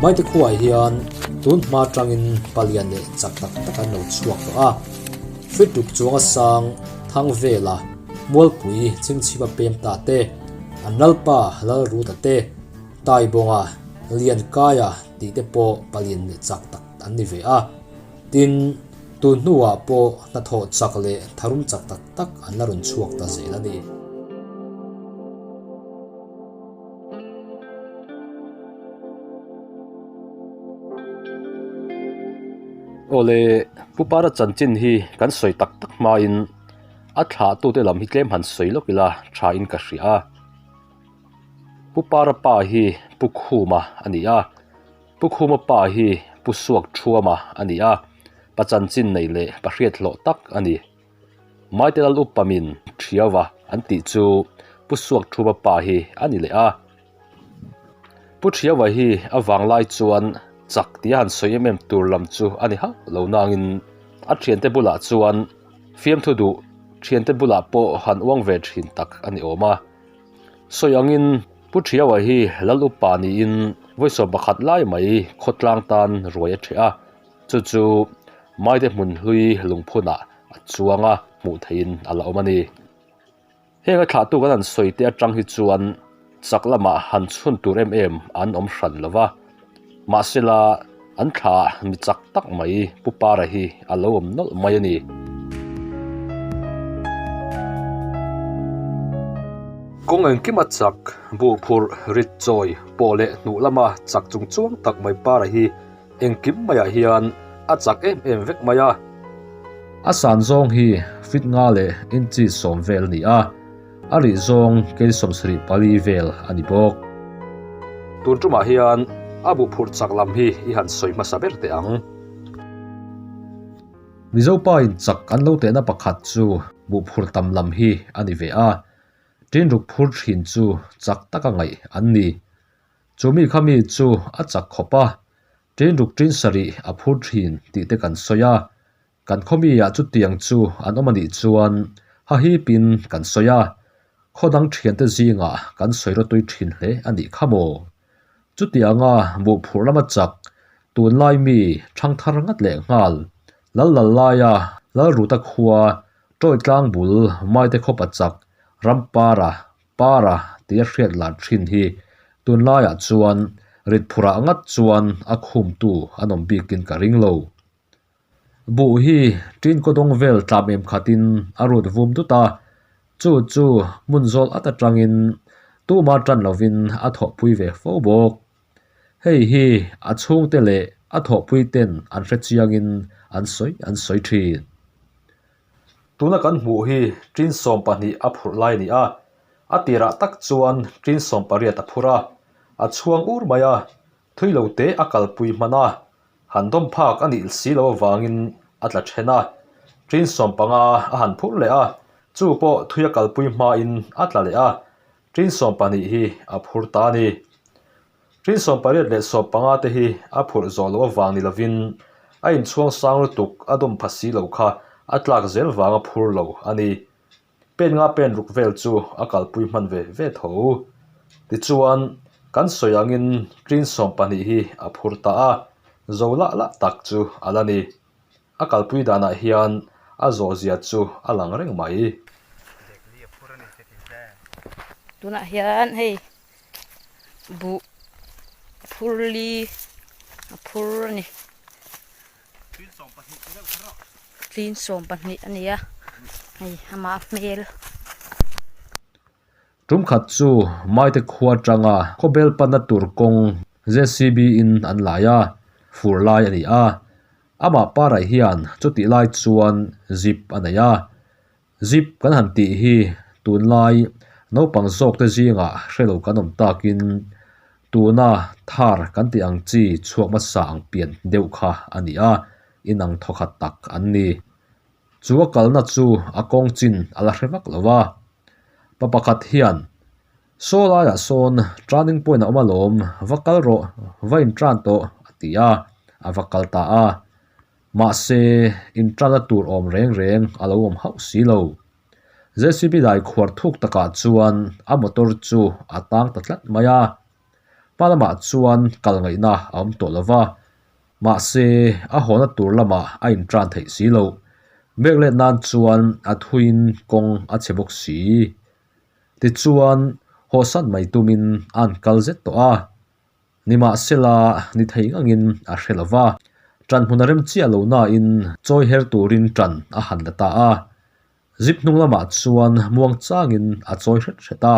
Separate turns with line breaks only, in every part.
Maite khuaah hian tun hma tangin palian leh chak tak tak an lo chhuak tawh a. Fit ruk chuanga sang thang vela Mualpui chhingchhipa pem ta te, an lalpa Lalruta te, Taibawnga, Liankaia tih te pawh palian leh chak tak an ni ve a. Tin, tun hnuah pawh hnathawh chak leh tharum chak tak tak an la rawn chhuak ta zel a ni.
Awle, Pu Para chanchin hi kan sawi tak tak hmain a thlahtute lam hi tlem han sawi lawk ila thain ka hria a. Pu Para pa hi Pu Khuma a ni a, Pu Khuma pa hi Pu Suak Thuama a ni a, pa chanchin nei leh pa hriat hlawh tak a ni. Maite lal upa min Thiauva an tih chu Pu Suak Thuma pa hi a ni leh a. Pu Thiauva hi a vanglai chuan chak tia han sawi em em tur lam chu a ni hauh lo nangin a thiante bulah chuan fiamthu duh thiante bulah pawh han uang ve thin tak a ni awm a. Sawi angin Pu Thiauva hi lal upa niin vawisawm pakhat lai mai khawtlang tan ruai a ṭheh a. Chu chu Maite hmun hlui lungphunah a chuang a, hmuh theihin a la awm a ni. Heng a thlahtu kan han sawi te atang hi chuan chak lamah han chhun tur em em an awm hran lo va, mahsela an thlah mi chak tak mai Pu Para hi a lo awm nawlh mai a ni. Kawng engkima chak, buh phurh, rit chawi, pawh leh hnuh lama chak chung chuang tak mai Para hi Engkim maiah hian a chak em em vek mai a.
A san zawng hi fit nga leh inchi sawm vel a ni a, a rih zawng kei 74 vel a ni bawk.
Tun tumah hian a bu phurh chak lam hi i han sawi hmasa ber teh ang.
Mizopa in chak an lo tehna pakhat chu buh phurh tam lam hi a ni ve a, tin ruk phur thin chu chak taka ngaih an ni. Chu mi kha mi chu a chak khawp a, ṭin ruk ṭin sarih a phur ṭhin tih te kan sawi a, kan khaw mi ah chutiang chu an awm a nih chuan ha hipin kan sawi a, khaw dang ṭhiante zingah kan sawi rawtui ṭhin hle a nih kha maw? Chutianga buh phurh lama chak, tunlai mi ṭhangthar ngat leh nghal, lal lal laia Lalruta khua ṭawi tlang bul Maite khawpa chak Rampara Para tia hriat lar thin hi tunlaiah chuan rit phurah ngat chuan a khumtu an awm bikin ka ring lo. Buh hi tin kawdawng vel tlam em khatin a rut vum dut a, chu chu hmun zawl at atangin tuma tan lovin a thawhpui ve fo bawk. Hei hi a chhungte leh a thawhpui ten an hre chiangin an sawi an sawi thin.
Tuna kan hmuh hi tin 12 a phurh lai a ni a, a tirah tak chuan tin 18 a phur a, a chhuang ur mai a, thui lo te a kalpui hman a, han dawm phak a nih si lo avangin a tla then a, tin 15 a han phur leh a, chu pawh thui a kalpui hmain a tla leh a, tin 12 hi a phur ta a ni. Tin 18 leh 15 te hi a phurh zawh loh avang ni lovin a inchhuang sang lutuk a dawm pha si lo kha a tlak zel vang a phur lo a ni. Pen nga pen ruk vel chu a kalpui hman ve ve tho. Tichuan, kan sawi angin tin 12 hi a phur ta a, zo lah lah tak chu a la ni. A kalpui danah hian a zawh zia chu a lang reng mai.
Tunah hian hei buh phur li a phur a ni tlin 12 a ni a hei amah hmel.
Tum khat chu Maite khua atanga khawbel panna tur kawng JCB in an lai a, fur lai a ni a. Amah parah hian chutih lai chuan zip a nei a. Zip kan han tih hi tunlai naupang zawkte zingah hre lo kan awm takin tuna thar kan tih ang chi chhuak hmasa ang pian deuh kha a ni a, inang thawkhat tak an ni. Chu a kalna chu a kawng chin a la hre vak lo va. Pa pakhat hian, Saw laiah sawn turning point a awm alawm, va kal rawh, va intan tawh, a ti a, a va kal ta a. Mahse, intanna tur awm reng reng a lo awm hauh si lo. JCB dai khuar thuk takah chuan a motor chu a tang ta tlat mai a. Hma lamah chuan kal ngaihna a awm tawh lo va, mahse a hawna tur lamah a intan theih si loh. Bek let nan chuan a thuiin kawng a chhe bawk si. Tichuan, hawhsan mai tumin a an kal zet tawh a. Nimahsela, ni thei ngangin a hre lo va, ṭan hmun a rem chiah lo nain chawi her turin ṭan a han la ta a. Zip hnung lamah chuan muang changin a chawi hret hret a,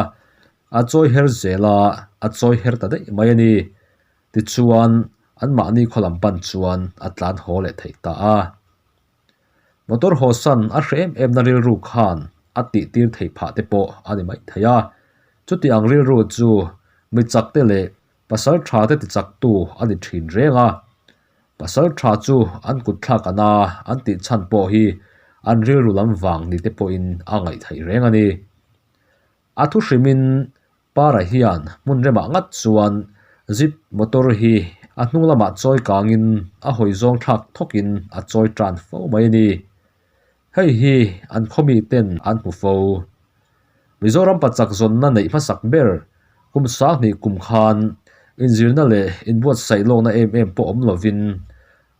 a chawi her zel a, a chawi her ta daih mai a ni. Tichuan, anmahni khaw lam pan chuan a tlan haw leh theih ta a. Motor hawsan a hre em em na rilru khan a tih tir theih phah te pawh a ni mai thei a. Chuti ang rilru chu mi chak te leh pasal tha te ti chak tu a ni thin reng a. Pasal tha chu an kut thlak ana an tih chhan pawh hi an rilru lam vang ni te pawhin a ngaih theih reng a ni. A thu hrimin Para hian hmun remah ngat chuan zip motor hi a hnung lamah chawi kangin a hawi zawng thlak thawkin a chawi tan fo mai a ni. Hei hi an khawmi ten an hmu fo. Mizoram pachak zawnna neih hmasak ber kum sanghnih kum khan inzirna leh inbuatsaih lawkna em em pawh awm lovin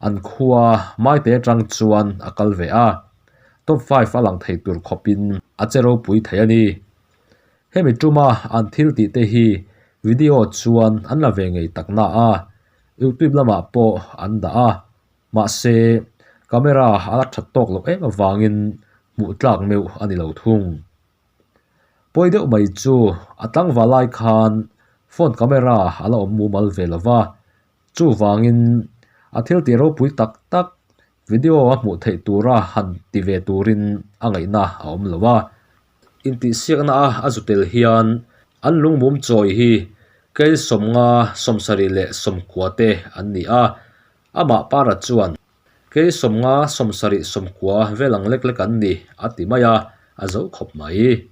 an khua Maite atang chuan a kal ve a, top five a lang thei tur khawpin a che ropui thei a ni. Hemi tuma an thil tih te hi video chuan an la ve ngei tak na a, youtube lamah pawh an dah a, mahse camera a la that tawk loh em avangin hmuh tlak meuh a ni lo thung. Pawi deuh mai chu a tlangval lai khan phone camera a la awm mumal ve lo va, chuvangin a thil tih ropui tak tak video a hmuh theih tura han ti ve turin a ngaihna a awm lo a. Intihsiakna a a zu tel hian an lungmum chawi hi kei sawmnga sawmsarih leh sawmkua te an ni a, amah para chuan kei sawmnga sawmsarih sawmkua vel ang lek lek an ni a ti mai a, a zo khawp mai.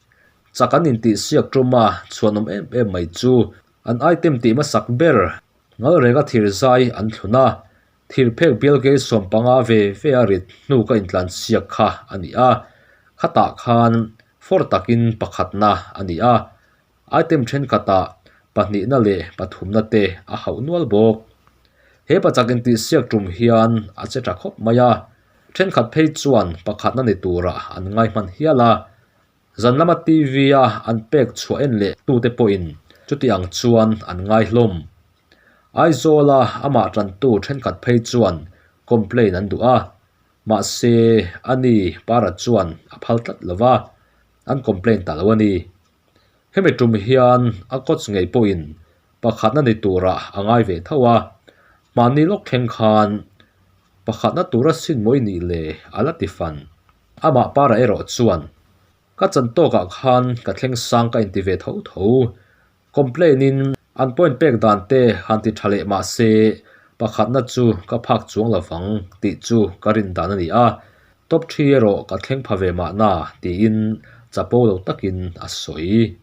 Chak an intihsiak tuma chhuanawm em em mai chu an item tih hmasak ber Ngalrega thir zai an thlun a, Thir phek bial kei sawmpanga ve ve a rit hnu ka intlan siak kha a ni a, khatah khan fawr takin pakhatna a ni a, item thenkhatah pahnihna leh pathumna te a hauh nual bawk. He pachak intih siak tum hian a che tha khawp mai a, thenkhat phei chuan pakhatna ni turah an ngai hman hial a, zan lama TV a an pek chhuah en leh tute pawhin chuti ang chuan an ngai hlawm. Aizawla amah tantu thenkhat phei chuan complain an duh a, mahse ani Para chuan a phal tlat lo va, an complain ta lo a ni. Hemi tum hian a coach ngei pawhin pakhatna ni turah a ngai ve tho a, mahni lawk thleng khan pakhatna tura sin mawi nih le a la ti fan. Amah Para erawh chuan ka chan tawkah khan ka thleng sang ka inti ve tho tho, Complain in an point pek dan te han ti tha leh mah se pakhatna chu ka phak chuang lo vang tih chu ka rin dan a ni a, top thi erawh ka thleng pha ve mahna tiin chapo lo takin a sawi.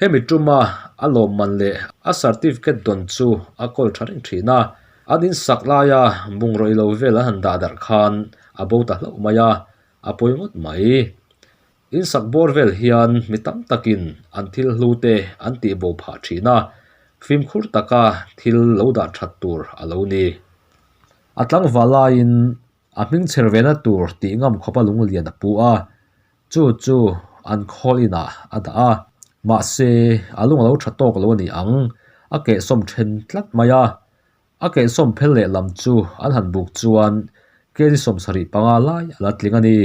Hemi tuma a lawmman leh a certificate dawn chu a kawl tha reng thin a, an insak laia bungraw ilo vel an han dah darh khan a bo ta hlauh mai a, a pawi ngawt mai. Insak bawr vel hian mi tam takin an thil hlu te an tih bo phah thin a, fimkhur taka thil lo dah that tur a lo ni. A tlangval laiin a hming chher vena tur tih ngam khawpa lunglian a pu a, chu chu an khawl inah a dah a, mahse a lung a lo tha tawk lo a ni ang, a kehsawm then tlat mai a. A kehsawm phel lehlam chu an han buk chuan kg 75 lai a la tling a ni.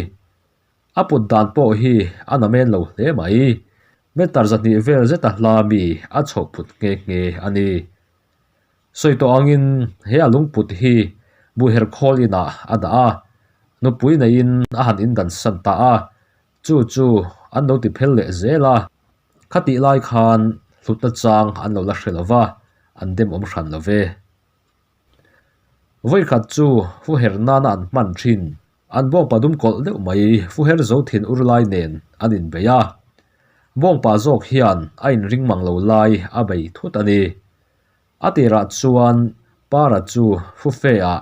A put dan pawh hi a na men lo hle mai. Meter 200 vel zeta hla mi a chhoh phut nghe nghe a ni. Sawi tawh angin he a lungput hi buher khawl inah a dah a, nupui neiin a han indan san ta a, chu chu an lo ti phel leh zel a. Khatih lai khan hlutna chang an lo la hre lo va, an demawm hran lo ve. Vawikhat chu fuher nana an hman thin. An bawngpa dum kawlh deuh mai fuher zo thin ur lai nen an inbei a. Bawngpa zawk hian a inring mang lo lai a bei thut a ni. A tirah chuan Para chu fufe ah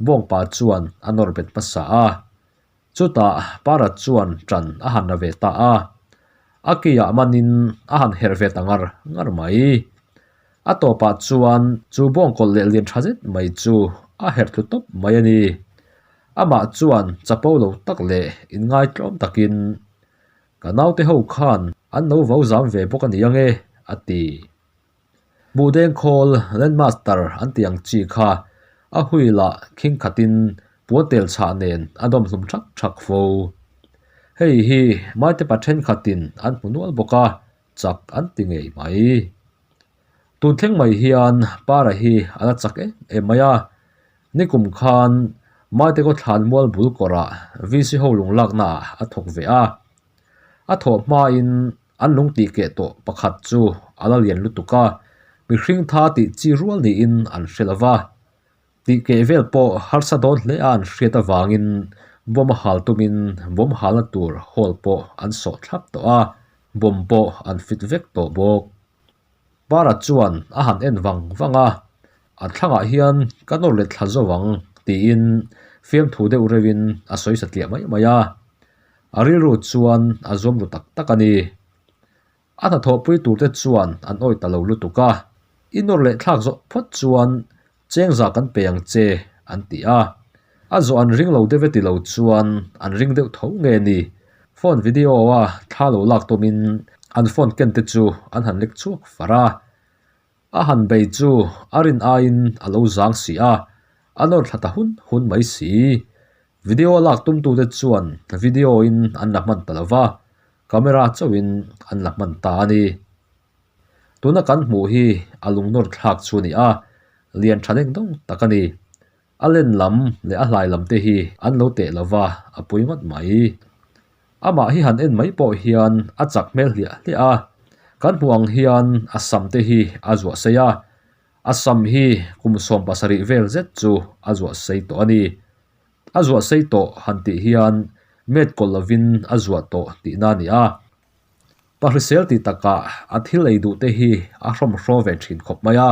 bawngpa chuan a nawr bet hmasa a. Chutah Para chuan ṭan a han la ve ta a. A keiah manin a han herh ve ta ngar ngar mai. A tawpah chuan chu bawngkawlh leh lian tha zet mai chu a herh tlu tawp mai a ni. Amah chuan chapo lo tak leh inngaitlawm takin, Ka naute ho khan an lo vo zam ve bawk a ni ang e, a ti. Buhdeng khawl Landmaster an tih ang chi kha a huilah khing khatin puan tel chhah nen a dawm hlum thak thak fo. Hei hi Maite pa thenkhatin an hmu nual bawk a, chak an ti ngei mai. Tun thleng mai hian Para hi a la chak em em mai a, nikum khan Maite khaw thlan mual bul kawrah VC ho lung laknaah a thawk ve a. A thawh hmain an lung tih keh tawh pakhat chu a la lian lutuk a, mihring tha tih chi rual niin an hre lo va. Tih keh vel pawh harsa dawn hle a an hriat avangin bomb a hal tumin bomb halna tur hall pawh an sawh thlap tawh a, bomb pawh an fit vek tawh bawk. Para chuan a han en vang vang a, A thlangah hian ka nawr let thla zo ang tiin fiamthu deuh reuhin a sawi satliah mai mai a. A rilru chuan a zuam ru tak tak a ni. A hnathawhpui turte chuan an awih ta lo lutuk a, I nawr leh thlak zawh phawt chuan cheng za kan pe ang che an ti a. A zawh an ring lo deuh e ti lo chuan an ring deuh tho nge ni. Phone video a thla lo lak tumin an phone ken te chu an han lek chhuak far a. A han bei chu a rin aiin a lo zang si a, a nawr thla ta hun hun mai si. Video a lak tumtute chuan video in an la hman ta lo va, camera chauhin an la hman ta a ni. Tuna kan hmuh hi a lungnawr thlak chu a ni a, lian tha deng dawng tak a ni. A len lam leh a hlai lam te hi an lo teh lo va, a pui ngawt mai. Amah hi han en mai pawh hian a chak hmel hliah hliah a, kan hmuh ang hian a sam te hi a zuah sei a, a sam hi kum 17 vel zet chu a zuah sei tawh a ni. A zuah sei tawh han tih hian met kawlh lovin a zuah tawh tihna a ni a. Pa hrisel tih takah a thil ei duh te hi a hrawmhraw ve thin khawp mai a,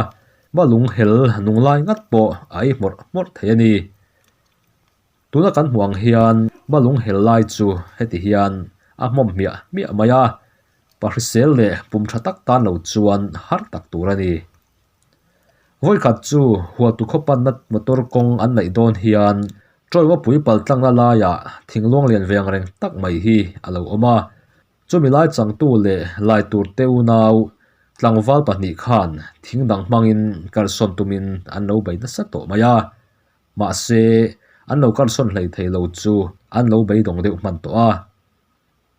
malung hel nung lai ngat pawh a ei hmawrh hmawrh thei a ni. Tuna kan hmuh ang hian malung hel lai chu heti hian a hmawm hmiah hmiah mai a, pa hrisel leh pum tha tak tan lo chuan har tak tur a ni. Vawikhat chu hualtu khaw panna motor kawng an neih dawn hian Tawimapui paltlangna laiah thingluang lian ve ang reng tak mai hi a lo awm a. Chumi lai changtu leh lai tur te unau tlangval pahnih khan thing dang hmangin kalsawn tumin an lo bei nasa tawh mai a. Mahse, an lo kalsawn hlei thei lo chu an lo beidawng deuh hman tawh a.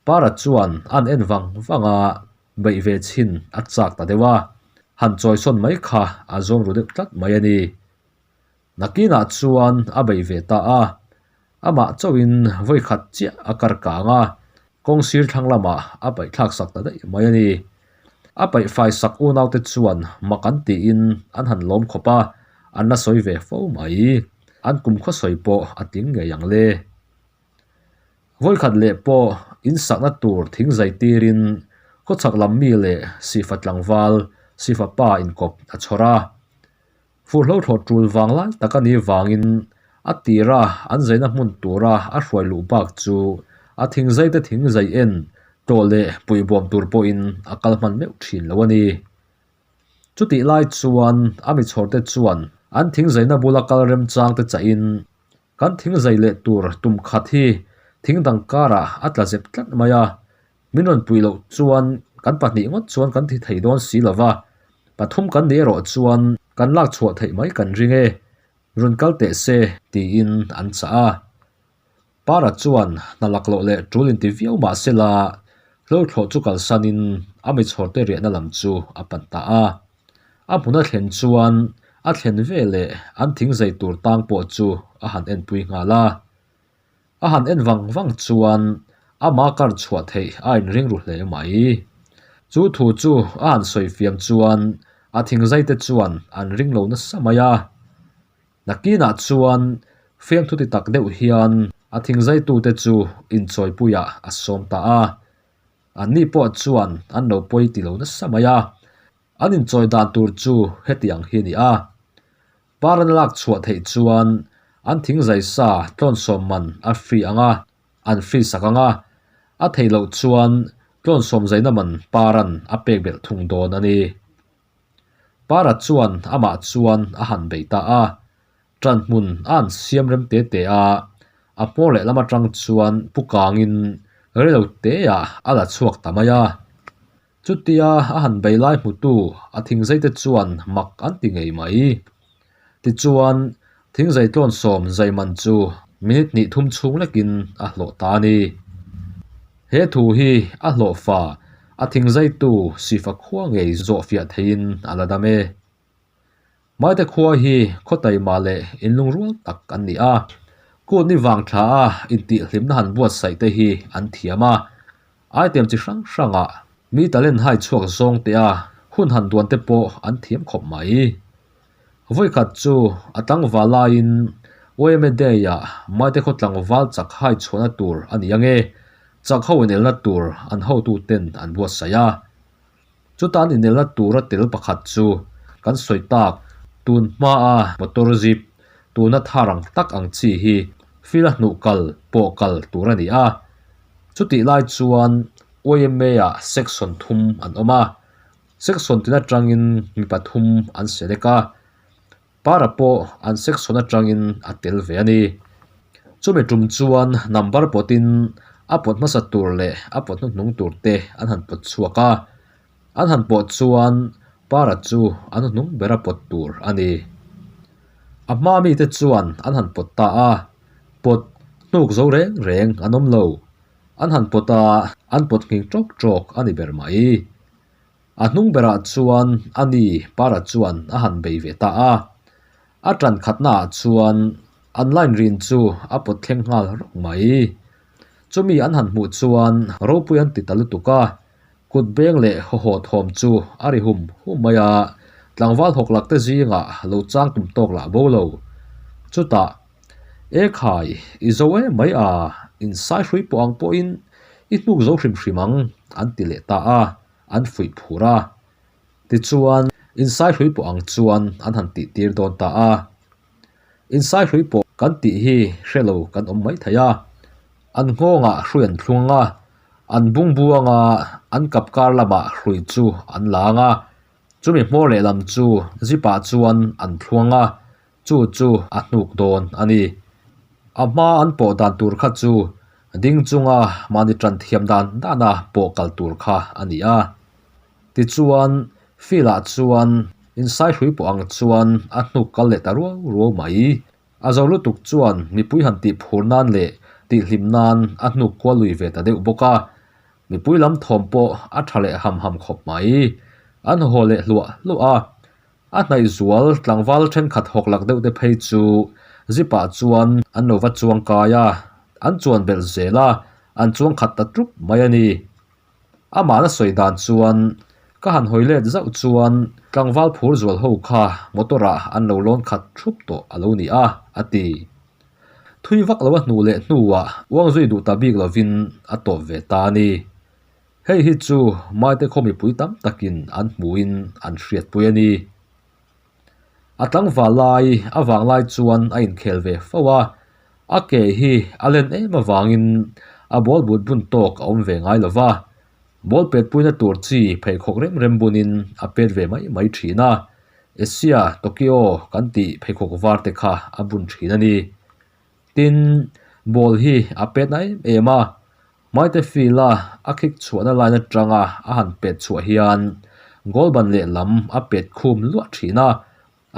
Para chuan an en vang vang a, beih ve chhin a chak ta deuh a, han chawisawn mai kha a zawm ru deuh tlat mai a ni. Nakinah chuan a beih ve ta a, amah chauhin vawi khat chiah a kar kang a, kawng sir thlang lamah a paih thlak sak ta daih mai a ni. A paih fai sak unaute chuan mak an tiin an han lawm khawp a, an la sawi ve fo mai. An kumkhaw sawi pawh a tling ngei ang le. Vawikhat leh pawh in sakna tur thing zai tirin khawchhak lam mi leh Sifa tlangval, Sifa pa inkawp a chhawr a. Furhlo thlawh tul vang lai tak a nih vangin a tira an zaina hmun tura a hruai luh bak chu a thingzai te thingzai en tawh leh puihbawm tur pawhin a kal hman meuh thin lo a ni. Chutih lai chuan a mi chhawrte chuan an thingzaina bula kal remchang te chahin Kan thing zai leh tur tum khat hi thing dang karah a tla zep tlat mai a, min rawn puih loh chuan kan pahnih ngawt chuan kan ti thei dawn si lo va, pathum kan nih erawh chuan kan lak chhuah theih mai kan ring e, rawn kal teh se tiin an chah a. Para chuan hna lak loh leh tul inti viau mah se la, hlothlawh chu kalsanin a mi chhawrte riahna lam chu a pan ta a. A hmun a thlen chuan a thlen ve leh an thing zai tur tang pawh chu a han enpui nghal a. A han en vang vang chuan ama kar chhuah theih a inring ru hle mai. Chu thu chu a han sawi fiam chuan a thing zai te chuan an ring lo nasa mai a. Nakinah chuan fiamthu ti tak deuh hian a thing zai tute chu inchawipuiah a sawm ta a. Anni pawh chuan an lo pawi ti lo nasa mai a, an inchawi dan tur chu heti ang hi a ni a. Par an lak chhuah theih chuan an thing zai sa tlawn sawm man a free ang a, an free sak ang a, a theih loh chuan tlawn sawm zaina man par an a pek belh thung dawn a ni. Para chuan amah chuan a han bei ta a. Ṭan hmun a an siam rem te te a, a hmawr lehlam aṭang chuan pu kangin reilo teah a la chhuak ta mai a. Chutia a han bei lai hmutu a thingzei te chuan mak an ti ngei mai. Tichuan, thingzei tlawn sawm zai man chu minute hnih thum chhung lekin a hlawh ta a ni. He thu hi a hlawhfa a thingzeitu Sifa khua ngei zawhfiah theiin a la dam e. Maite khua hi khaw taima leh inlungrual tak an ni a, kut ni vang thla a intihhlimna han buatsaih te hi an thiam a, item chi hrang hrangah mi talent hai chhuak zawng te a hun han duan te pawh an thiam khawp mai. Vawikhat chu a tlangval laiin YMA Day-ah Maite khaw tlangval chak hai chhuahna tur a ni ange, chak ho inelna tur an hotuten an buatsaih a. Chutan inelna tura tel pakhat chu kan sawi tak, tun hmaa motor zip, tuna thar ang tak ang chi hi fil a hnuh kal pawh kal tur a ni a. Chutih lai chuan YMA-ah section thum an awm a, section tin atangin mi pathum an select a. Para pawh an section atangin a tel ve a ni. Chumi tum chuan number pawtin a pawt hmasa tur leh a pawt hnuhnung tur te an han pawt chhuak a. An han pawh chuan Para chu a hnuhnung bera pawt tur a ni. A hma mite chuan an han pawt ta a, pawt hnuk zo reng reng an awm lo. An han pawt a, an pawt nghing tawk tawk a ni ber mai. A hnung berah chuan a ni Para chuan a han bei ve ta a. A tan khatnaah chuan an line rin chu a pawt thleng nghal rawk mai. Chumi an han hmuh chuan ropui an ti ta lutuk a, kut beng leh hawhaw thawm chu a ri hum hum mai a, tlangval hawk lak te zingah lo chang tum tawk lah bo lo. Chutah, E khai, i zo em mai a, insaihrui pawh ang pawhin i hnuk zo hrim hrim ang, an ti leh ta a. an fuih phur a. Tichuan, insaihrui pawh ang chuan an han tih tir dawn ta a. Insaihrui pawh kan tih hi hre lo kan awm mai thei a. An nghawngah hrui an thlung a, an bung buang a, an kap kar lamah hrui chu an lang a. Chumi hmawr lehlam chu zip ah chuan an thluang a, Chu chu a hnuk dawn a ni. A hma an pawh dan tur kha chu ding chunga mahni tan thiam dan dana pawh kal tur kha a ni a. Tichuan, field-ah chuan insaihrui pawh ang chuan a hnuk kal leh ta ruau ruau mai. A zo lutuk chuan mipui han tih phur nan leh tihhlim nan a hnuk kual lui ve ta deuh bawk a. Mipui lam thawm pawh a tha leh ham ham khawp mai. An haw leh hluah hluah a. A hnaih zual tlangval thenkhat hawk lak deuh te phei chu zip ah chuan an lo va chuang kai a, an chuan belh zel a, an chuang khat ta tup mai a ni. Amah na sawi dan chuan ka han hawi let zauh chuan tlangval phur zual ho kha motor ah an lo lawn khat thup tawh a lo ni a, a ti. Thui vak lo a hnuh leh hnuah uang zui duh ta bik lovin a tawp ve ta a ni. Hei hi chu Maite khaw mipui tam takin an hmuhin an hriatpui a ni. A tlangval lai a vang lai chuan a inkhel ve fo a, a ke hi a len em avangin a ball but bun tawk a awm ve ngai lo va, ball petpuina tur chi pheikhawk rem rem bunin a pet ve mai mai thin a, Asia, Tokyo kan tih pheikhawk var te kha a bun thin a ni. Tin, ball hi a pet na em em a, Maite field-a a khik chhuahna line atanga a han pet chhuah hian goal ban lehlam a pet khum luah thin a,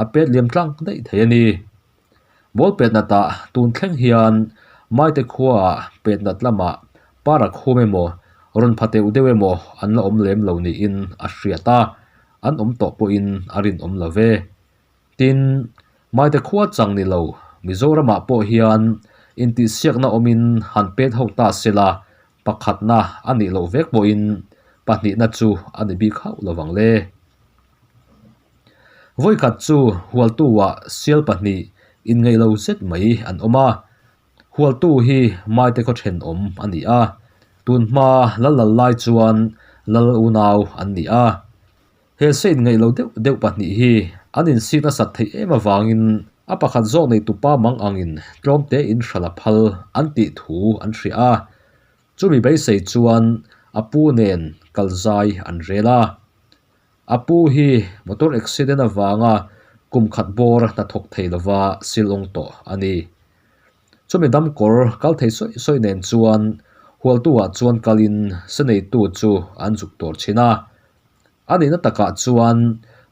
a pet liam tlang daih thei a ni. Ball pet natah tun thleng hian Maite khuaah pet nat lamah para khum emaw rawn pha teuh deuh emaw an la awm lem lo niin a hriat a, an awm tawh pawhin a rinawm lo ve. Tin, Maite khua chang ni lo, Mizoramah pawh hian intihsiakna awmin han pet ho ta se la, pakhatna a nih loh vek pawhin pahnihna chu a ni bik hauh lo vang le. Vawikhat chu Hualtu-ah sial pahnih inngeih lo zet mai an awm a, Hualtu hi Maite khaw thenawm a ni a, tunhma lal lal lai chuan lal unau an ni a. He se inngaih lo deuh deuh pahnih hi an insik nasat theih em avangin a pakhat zawk nei tupa mang angin tlawm te in hralh a phal an tih thu an hria a. Chumi beisei chuan a pu nen kal zai an rel a. A pu hi motor accident avanga kum khat bawr hnathawk thei lova silawng tawh a ni. Chumi damkawr kal thei sawi sawi nen chuan hualtu-ah chuan kalin seneitu chu an zuk tur thin a. A nihna takah chuan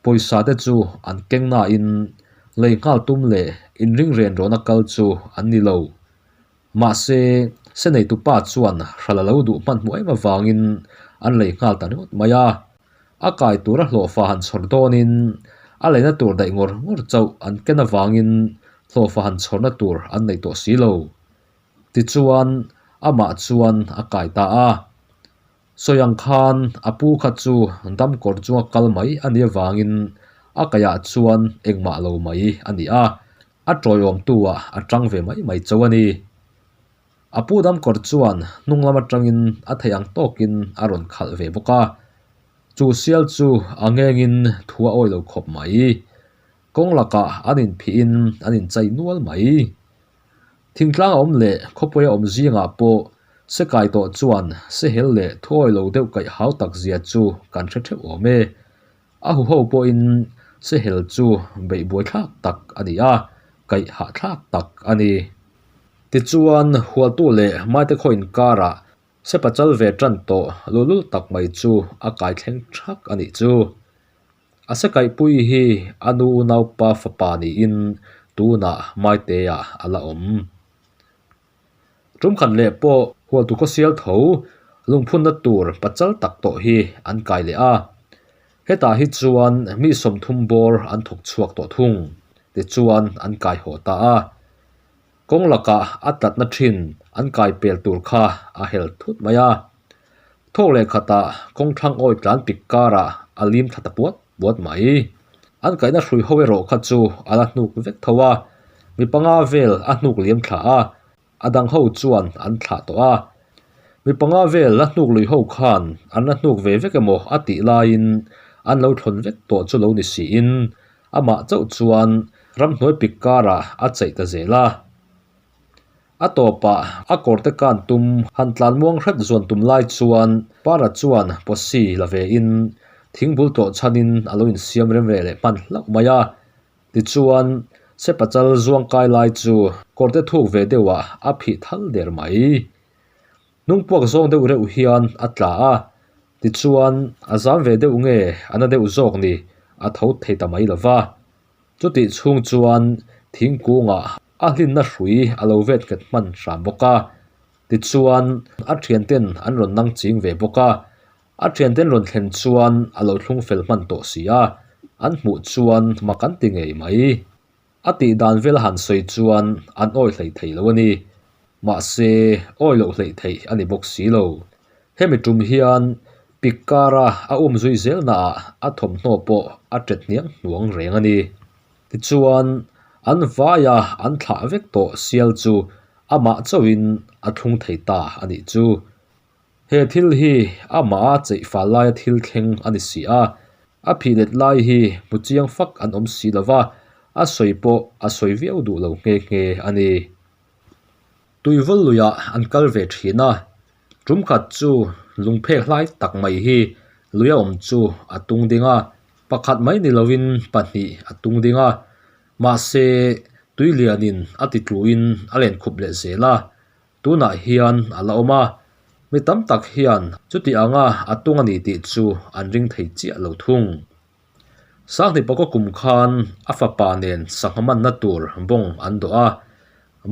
pawisa te chu an keng nain lei nghal tum leh inring ren rawhna kal chu an ni lo. Mahse, seneitu pa chuan hral a lo duh hmanhmawh em avangin an lei nghal ta ringawt mai a. A kai tura hlawhfa han chhawr dawnin a leina tur daih ngawr ngawr chauh an ken avangin hlawhfa han chhawrna tur an nei tawh si lo. Tichuan, amah chuan a kai ta a. Sawi ang khan a pu kha chu damkawr chunga kal mai a nih avangin a kaiah chuan engmah lo mai a ni a, a tawiawmtu ah a tang ve mai mai chauh a ni. A pu damkawr chuan hnung lam atangin a theih ang tawkin a rawn khalh ve bawk a, chu sial chu a ngengin thu a awi lo khawp mai. Kawng lakah an inphihin an inchai nual mai. Thingtlang a awm leh khawpui a awm zingah pawh se kai tawh chuan sehel leh thuawi lo deuh kaih hau tak zia chu kan hre theuh awm e. A huho pawhin sehel chu beih buaithlak tak a ni a, kaih hahthlak tak a ni. Tichuan, Hualtu leh Maite khaw inkarah sepa chal ve tan tawh luhlul tak mai chu a kai thleng thak a nih chu. A sekaihpui hi a nu unaupa fapa niin tunah Maite-ah a la awm. Tum khat leh pawh Hualtu khawsial tho lungphunna tur pachal tak tawh hi an kai leh a. Hetah hi chuan mi 30 bawr an thawk chhuak tawh thung. Tichuan an kai haw ta a. Kawng lakah a tlatna thin an kai pel tur kha a hel thut mai a. Thawk leh khatah kawngthlang awi tlan pik karah a lim thla ta puat puat mai. An kaihna hrui ho erawh kha chu a la hnuk vek tho a, mi panga vel a hnuk liam thla a, a dang ho chuan an thlah tawh a. Mi panga vel la hnuk lui ho khan an la hnuk ve vek emaw a tih laiin an lo thlawn vek tawh chu lo ni siin amah chauh chuan ramhnuai pik karah a cheih ta zel a. A tawpah a kawrte kan tum han tlan muang hret zuan tum lai chuan Para chuan pawsi la ve in thingbul tawh chhanin a lo insiam rem ve leh hman hlauh mai a. Tichuan, Sepachal zuang kai lai chu kawrte thuk ve deuhah a phih thal der mai. Hnungpuak zawng deuh reuh hian a tla a, tichuan a zam ve deuh nge a na deuh zawk ni a tho thei ta mai lo va. Chutih chhung chuan thingkungah a hlinna hrui a lo vet nghet hman hram bawk a, tichuan a thianten an rawn nang ching ve bawk a. A thianten rawn thlen chuan a lo thlung fel hman tawh si a, an hmuh chuan mak an ti ngei mai. A tih dan vel a han sawi chuan an awi hleih thei lo a ni. Mahse, awi loh hleih theih a ni bawk si lo. Hemi tum hian pik kara a um zui zel naah a thawmhnaw pawh a tet hniang hnuang reng a ni. Tichuan, an vaia an thlah vek tawh sial chu amah chauhin a thlung thei ta a nih chu. He thil hi amah a cheih fal laia thil thleng a ni si a, a phih let lai hi hmu chiang fak an awm si lo va, a sawi pawh a sawi viau duh lo nghe nghe a ni. Tuivawl luiah an kal ve thin a, tum khat chu lungphek hlai tak mai hi luia awm chu a tung ding a, pakhat mai ni lovin pahnih a tung ding a, mahse tui lianin a ti tluin a len khup leh zel a, tunah hian a la awm a, mi tam tak hian chuti anga a tung a ni tih chu an ring thei chiah lo thung. Sanghnih pakaw kum khan a fapa nen sangha manna tur bawng an dawh a,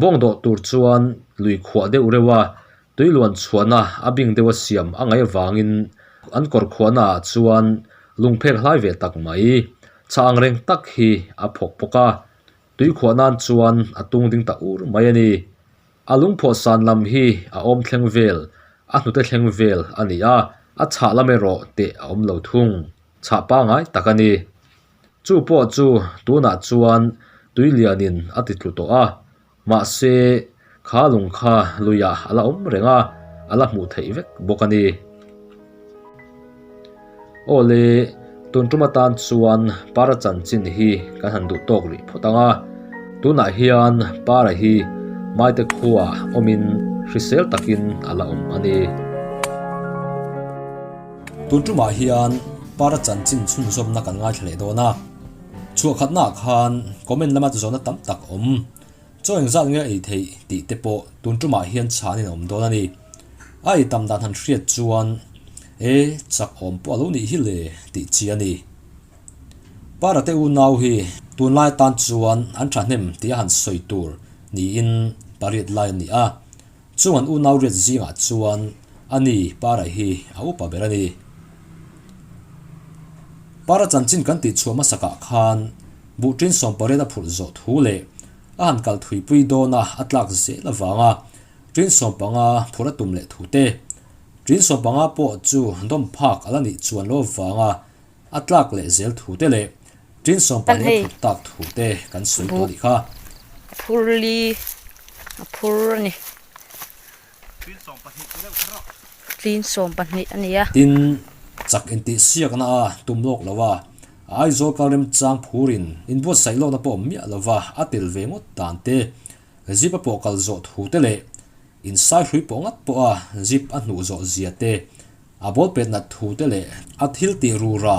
bawng dawh tur chuan lui khuah deuh reuh a, tui luan chhuahna a bing deuha siam a ngaih avangin an kawr khuahna ah chuan lungphek hlai ve tak mai, chhah ang reng tak hi a phawk bawk a, tui khuah nan chuan a tung ding ta ur mai a ni. A lungphawh san lam hi a awm thleng vel, a hnute thleng vel a ni a, a chhah lam erawh teh a awm lo thung. Chhah pangai tak a ni. Chu pawh chu tunah chuan tui lianin a ti tlu tawh a, mahse kha lung kha luiah a la awm reng a, a la hmuh theih vek bawk a ni. Aw le, tun tum atan chuan Para chanchin hi kan han duh tawk rih phawt ang a, tunah hian Para hi Maite khuaah awmin hrisel takin a la awm a ni.
Tun tumah hian.
Para chanchin chhunzawmna kan ngaithla leh dawn a. Chhuah khatnaah khan comment lama zawhna tam tak awm. Chaw engzat nge a ei theih tih te pawh tun tumah hian chhan in a awm dawn a ni. A ei tam dan han hriat chuan e chak awm pawh a lo nih hi le tih chi a ni. Para te unau hi tunlai atan chuan an thahnem tih a han sawi tur niin pariat lai an ni a. Chung an unau riat zingah chuan a ni Para hi a upa ber a ni. Para chanchin kan tih chhuah hmasakah khan buhṭin sawmpariat a phurh zawh thu leh a han kal thuipui dawna a tlak zel avanga ṭin sawmpanga phurh a tum leh thu te, ṭin sawmpanga pawh chu dawm phak a la nih chuan lo avanga A tlak leh zel thu te leh tin sawmpahnih a phur tak thu te kan sawi tawh a nih kha.
A phur li a phur a ni. Tin 20 a ni a.
Tin, chak intihsiakna a tum lawk lo a, a Aizawl kal remchang phurin inbuatsaih lawkna pawh awm miah lo va a tel ve ngawt dan te, zip a pawh kal zawh thu te leh insaihrui pawh ngat pawha zip a hnuh zawh zia te A ball pet nat thu te leh a thil tih rura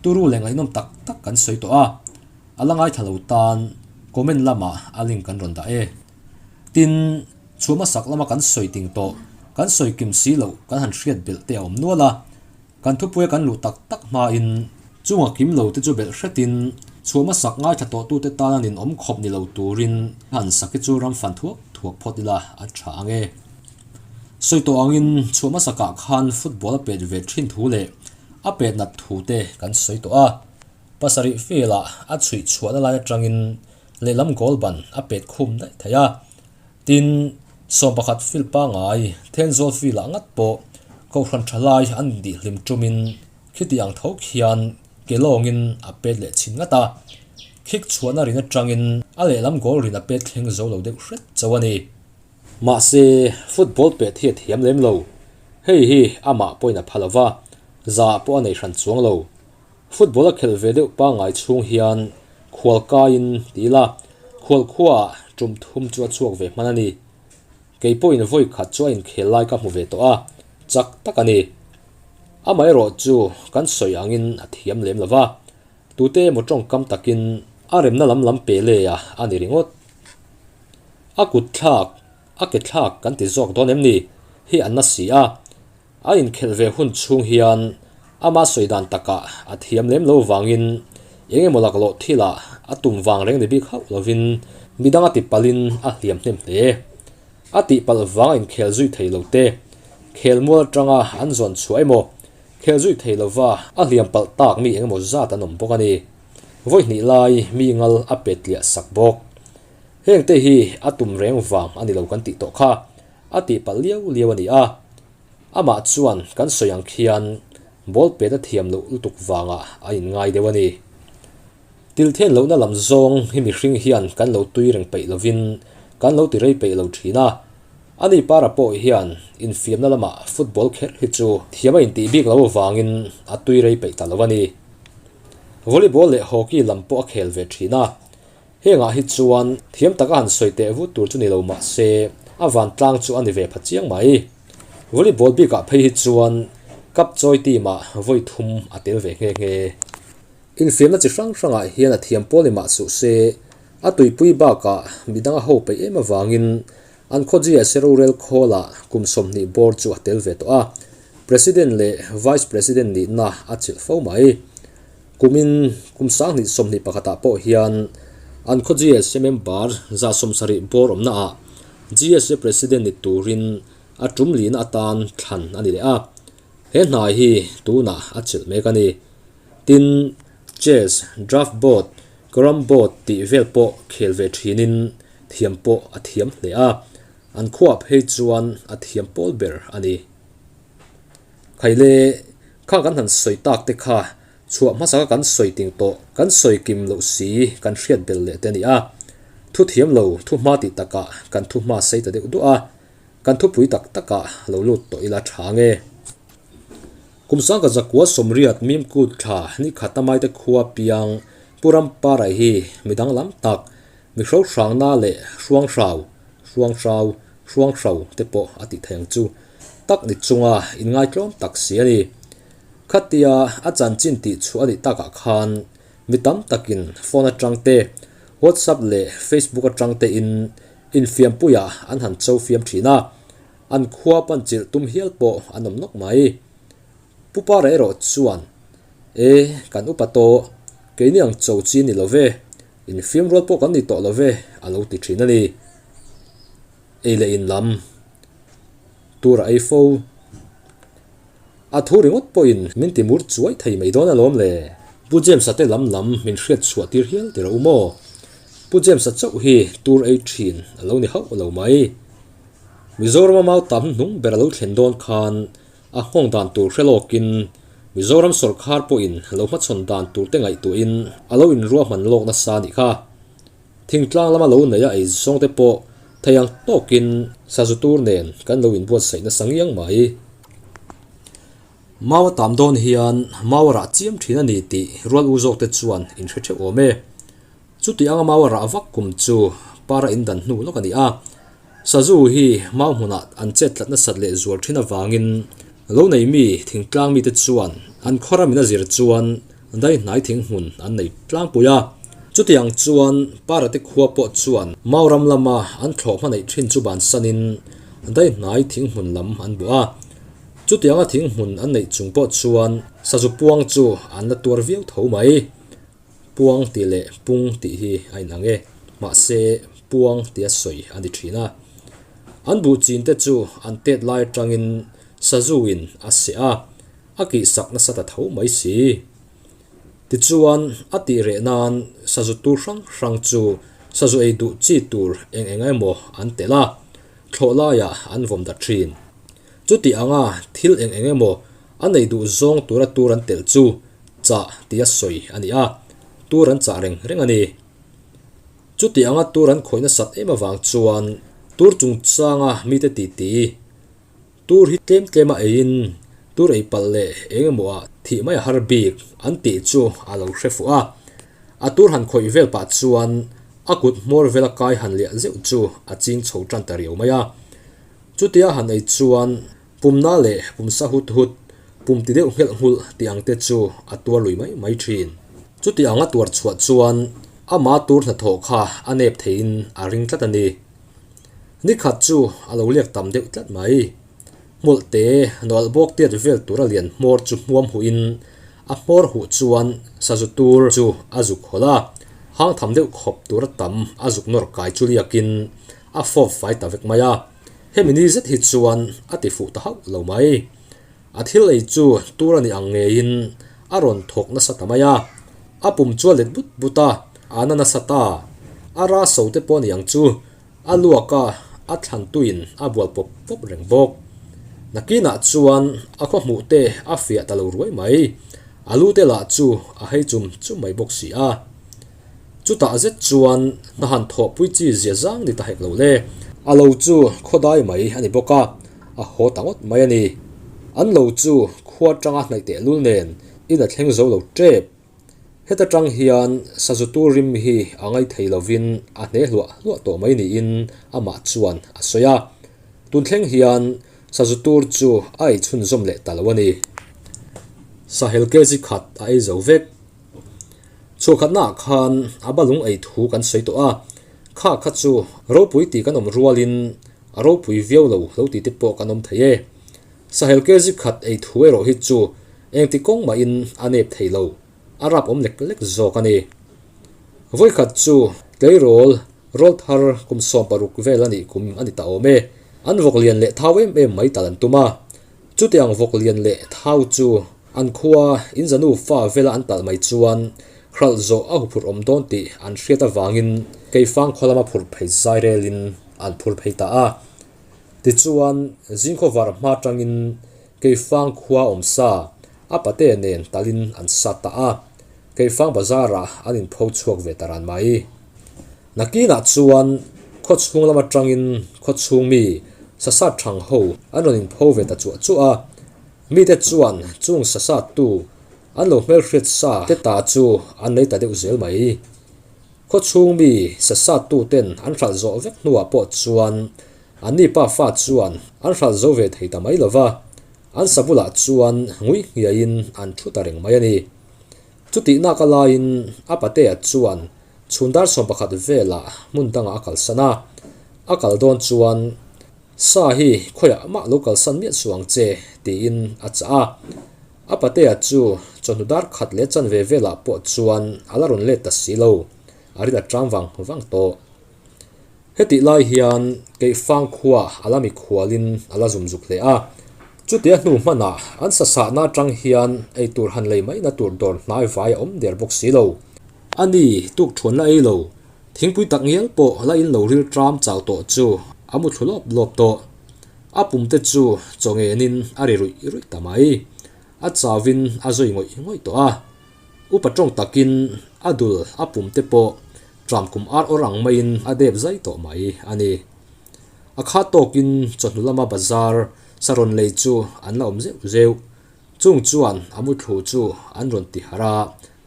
turu leh ngaihnawm tak tak kan sawi tawh a, a la ngaithla lo tan comment lamah a link kan rawn dah e. Tin, chhuah hmasak lama kan sawi ting tawh, kan sawi kim si loh kan han hriat belh te a awm nual a, kan thupuia kan luh tak tak hmain chunga kim lo te chu belh hretin chhuah hmasak ngaithla tawhtute tana ninawm khawp ni lo turin han sak hi chu ram fan thuak thuak phawt ila a tha ang e. Sawi tawh angin chhuah hmasakah khan football a pet ve thin thu leh a pet nat thu te kan sawi tawh a. Pasarih field-ah a chhuih chhuahna lai atangin lehlam goal ban a pet khum daih thei a. Tin, 11 field pangngai Thenzawl field-ah ngat pawh Kohhran tha lai an dihhlim tumin khiti ang tho khian ke lawngin a pet leh chhin ngat a. Khik chhuahna rin atangin a lehlam goal rin a pet thleng zo lo deuh hret chauh a ni. Mahse, football pet hi a thiam lem lo. Hei hi amah pawhin a pha lo va, zah pawh a nei hran chuang lo. Football a khelh ve deuh pangngai chhung hian khual kaiin ti ila, khual khuaah tum thum chu a chhuak ve hman a ni. Kei pawhin vawi khat chu a inkhel lai ka hmu ve tawh a, chak tak a ni. Amaherawh chu kan sawi angin a thiam lem lo va, tute emaw tawngkam takin a remna lam lam pe le a a ni ringawt. A kut thlak, a ke thlak kan ti zawk dawn em ni? hi an na si a. A inkhelh ve hun chhung hian ama sawi dan takah a thiam lem lo vangin eng emaw laklawh thilah a tum vang reng ni bik hauh lovin midang a tipalhin a hliam hnem hle. A tihpalh vang a inkhel zui thei lo te, khel mual atanga an zawn chhuah emaw, khel zui thei lova a hliam palh tak mi eng emaw zat an awm bawk a ni. Vawi hnih lai mi ngal a pet tliah sak bawk. Hengte hi a tum reng vang a ni lo kan tih tawh kha, a tih palh liau liau a ni a. Amah chuan kan sawi ang khian ball pet a thiam loh lutuk vangah a inngai deuh a ni. Tilthen lohna lam zawng hi mihring hian kan lo tui reng peih lovin kan lo ti rei peih lo thin a. Ani para pawh hian infiamna lamah football kher hi chu thiam a intih bik lo avangin a tui rei peih ta lo a ni. Volleyball leh hockey lam pawh a khel ve thin a. Hengah hi chuan thiam taka han sawi teh vut tur chu ni lo mah se a vantlang chu a ni ve pha chiang mai. Volleyball bikah phei hi chuan cup chawi team ah vawi thum a tel ve nghe nghe. Infiamna chi hrang hrangah hian a thiam pawl ni mah suh se a tuipui bakah midang a ho peih em avangin an khaw GSA rorel khawlah kum 20 bawr chu a tel ve tawh a, President leh Vice President nihna a chilh fo mai. Kumin kum 2021 ah pawh hian an khaw GSA member 70 bawr awmna ah GSA President ni turin a tum lihna atan thlan a ni leh a, he hna hi tunah a chilh mek a ni. Tin, chess, draft board, carrom board tih vel pawh khel ve thinin thiam pawh a thiam hle a, an khuaah phei chuan a thiam pawl ber a ni. Khaile, kha kan han sawi tak te kha chhuah hmasa kan sawi ting tawh, kan sawi kim loh si kan hriat bel leh te a ni a. Thu thiam lo, thu hma tih takah kan thu hma sei ta deuh duah a, kan thupui tak takah lo lut tawh ila tha nge. Kum sangka zakua sawmriat mimkut thla ni khat a maite khua piang Pu Ramparai hi midang lam tak, mi hrohrangna leh hruanghrau, hruanghrau, hruanghrau te pawh a tih thei ang chu. Tak ni chunga inngaitlawm tak si a ni. Khatia a chanchin tih chhuah a nih takah khan mi tam takin phone atang te, WhatsApp leh Facebook atang tein infiampuiah an han cho fiam thin a, an khua pan chilh tum hial pawh an awm nawk mai. Pu Para erawh chuan, E, kan upa tawh, keini ang cho chi ni lo ve, infiam rual pawh kan ni tawh lo ve, a lo ti thin a ni. Ei leh in lam tur a ei fo. A thu ringawt pawhin min ti mur chuai thei mai dawn alawm le. Pu James-a te lam lam min hriat chhuah tir hial ti rawh u maw? Pu James-a chauh hi tur ei thin a lo ni hauh lo mai. Mizorama mau tam hnung ber a lo thlen dawn khan a nghawng dan tur hre lawkin Mizoram sawrkhar pawhin lo hmachhawn dan tur te ngaihtuahin a lo inruahman lawk nasa a nih kha. Thingtlang lama lo neia ei zawng te pawh thei ang tawkin sazu tur nen kan lo inbuatsaih nasa ngiang mai. Mau a tam dawn hian mau a rah chiam thin a ni tih rual u zawk te chuan in hre theuh awm e. Chuti anga mau a rah vak kum chu para in dan hnu lawk a ni a. Sazu hi mau hmunah an chet tlat nasat leh zual thin avangin lo nei mi thingtlang mite chuan an khaw ramin a zir chuan Dai hnai thing hmun an nei tlangpui a, chutiang chuan Parate khua pawh chuan Mauram lama an thlawh hma neih thin chu bansanin dai hnai thing hmun lam an buh a. Chutianga thing hmun an neih chung pawh chuan sazu puang chu an la tuar viau tho mai. Puang tih leh pung tih hi a inang e, mahse puang tia sawi a ni thin a. An buh chin te chu an tet lai atangin sazu in a seh a. A kihsak nasa ta tho mai si. Tichuan, a tih reh nan sazu tur hrang hrang chu sazu ei duh chi tur eng eng emaw an telh a, thlawh laiah an vawm dat thin. Chuti anga thil eng eng emaw an ei duh zawng tura tur an telh chu chah tia sawi a ni a, tur an chah reng reng a ni. Chuti anga tur an khawih nasat em avang chuan tur chungchanga mite titi Tur hi tlem tlem a eiin tur ei palh leh eng emaw ah thih mai a har bik an tih chu a lo hre fuh a. A tur han khawih vel pah chuan a kut hmawr vela kai han liah zeuh chu a ching chho tan ta riau mai a. Chutia han ei chuan pumna leh pumsa hut hut, pum ti deuh nghelh nghulh tih ang te chu a tuar lui mai mai thin. Chuti ang a tuar chhuah chuan ama tur hnathawh kha a nep theiin a ring tlat a ni. Nikhat chu a lo liak tam deuh tlat mai. Hmawlh te nawlh bawk tiat vel tura lian hmawr chu hmuam huhin a hmawr huh chuan sazu tur chu a zuk hawlh a, hang tham deuh khawp tura tam a zuk nawr kai chu liakin a fawp fai ta vek mai a. Hemi ni zet hi chuan a ti fuh ta hauh lo mai. A thil ei chu tur a ni ang ngeiin a rawn thawk nasa ta mai a, a pum chu a let but but a, a na nasa ta. A ra so te pawh a ni ang chu, a luak a, a thlan tuin a bual pawp pawp reng bawk. Nakinah chuan a khaw hmuh te a fiah ta lo ruai mai, a lu te lah chu a hei chum chum mai bawk si a. Chutah zet chuan hna han thawhpui chi zia zang ni ta hek lo le. A lo chu khawdai mai a ni bawk a, a haw ta ngawt mai a ni. An lo chu khua tanga hnaih tehlul nen in a thleng zo lo tep. Heta tang hian sazu tur rim hi a ngai thei lovin a hne hluah hluah tawh mai niin amah chuan a sawi a. Tun thleng hian sazu tur chu a ei chhunzawm leh ta lo a ni. Sahel kg khat a ei zo vek. Chhuahkhatnaah khan a balung ei thu kan sawi tawh a, kha kha chu ropui tih kan awm rualin a ropui viau lo lo tih te pawh kan awm thei e. Sahel kg khat ei thu erawh hi chu engti kawng mahin a nep thei lo, a rap awm lek lek zawk a ni. Vawikhat chu tleirawl rawl thar kum 16 vel a nih kum a ni ta awm e, an vawk lian leh thau em em mai tal an tum a, Chutiang vawk lian leh thau chu an khua in zanu fa vela an talh mai chuan hralh zawh a huphurh awm dawn tih an hriat avangin Keifang khaw lama phurh phei zai relin an phur phei ta a. Tichuan, zingkhawvar hma tangin Keifang khua awm sa a pate nen talin an sat ta a, Keifang bazarah an inpho chhuak ve ta ran mai. Nakinah chuan khaw chhung lam atangin khaw chhung mi sasat thang ho an rawn inpho ve ta chuah chuah a, mite chuan chung sasat tu an lo hmelhriat sa te ta chu an lei ta deuh zel mai. Khaw chhung mi sasat tu ten an hralh zawh vek hnuah pawh chuan anni pa fa chuan an hralh zo ve thei ta mai lo va. An sa bulah chuan ngui hniaiin an thu ta reng mai a ni. Chutih nak a laiin a patea chuan chhun dar 11 velah hmun dangah a kalsan a. A kal dawn chuan, Sa hi khawiah mah lo kalsan miah suh ang che, tiin a chah a. A patea chu chawhnu dar khat leh chanve velah pawh chuan a la rawn let ta si lo, a rin a tang vang vang tawh. Hetih lai hian Keifang khua a la mikhualin a la zum zuk hle a. Chutia hnu hmanah an sasahna atang hian eitur han lei maina tur dawr hnai vai a awm der bawk si lo. A ni, tukthuan la ei lo. Thingpui tak ngial pawh la in lo ril tram chau tawh chu a mu thlu lawp lawp tawh. A pum te chu chaw ngenin a ri ruih ruih ta mai. A chauvin a zui ngawih ngawih tawh a. Upa tawng takin a dul a pum te pawh tram kum ar awr ang maiin a dep zai tawh mai a ni. A khat tawkin chawhnu lama bazar sa rawn lei chu an la awm zeuh zeuh. Chung chuan a muthlu chu an rawn ti harh a,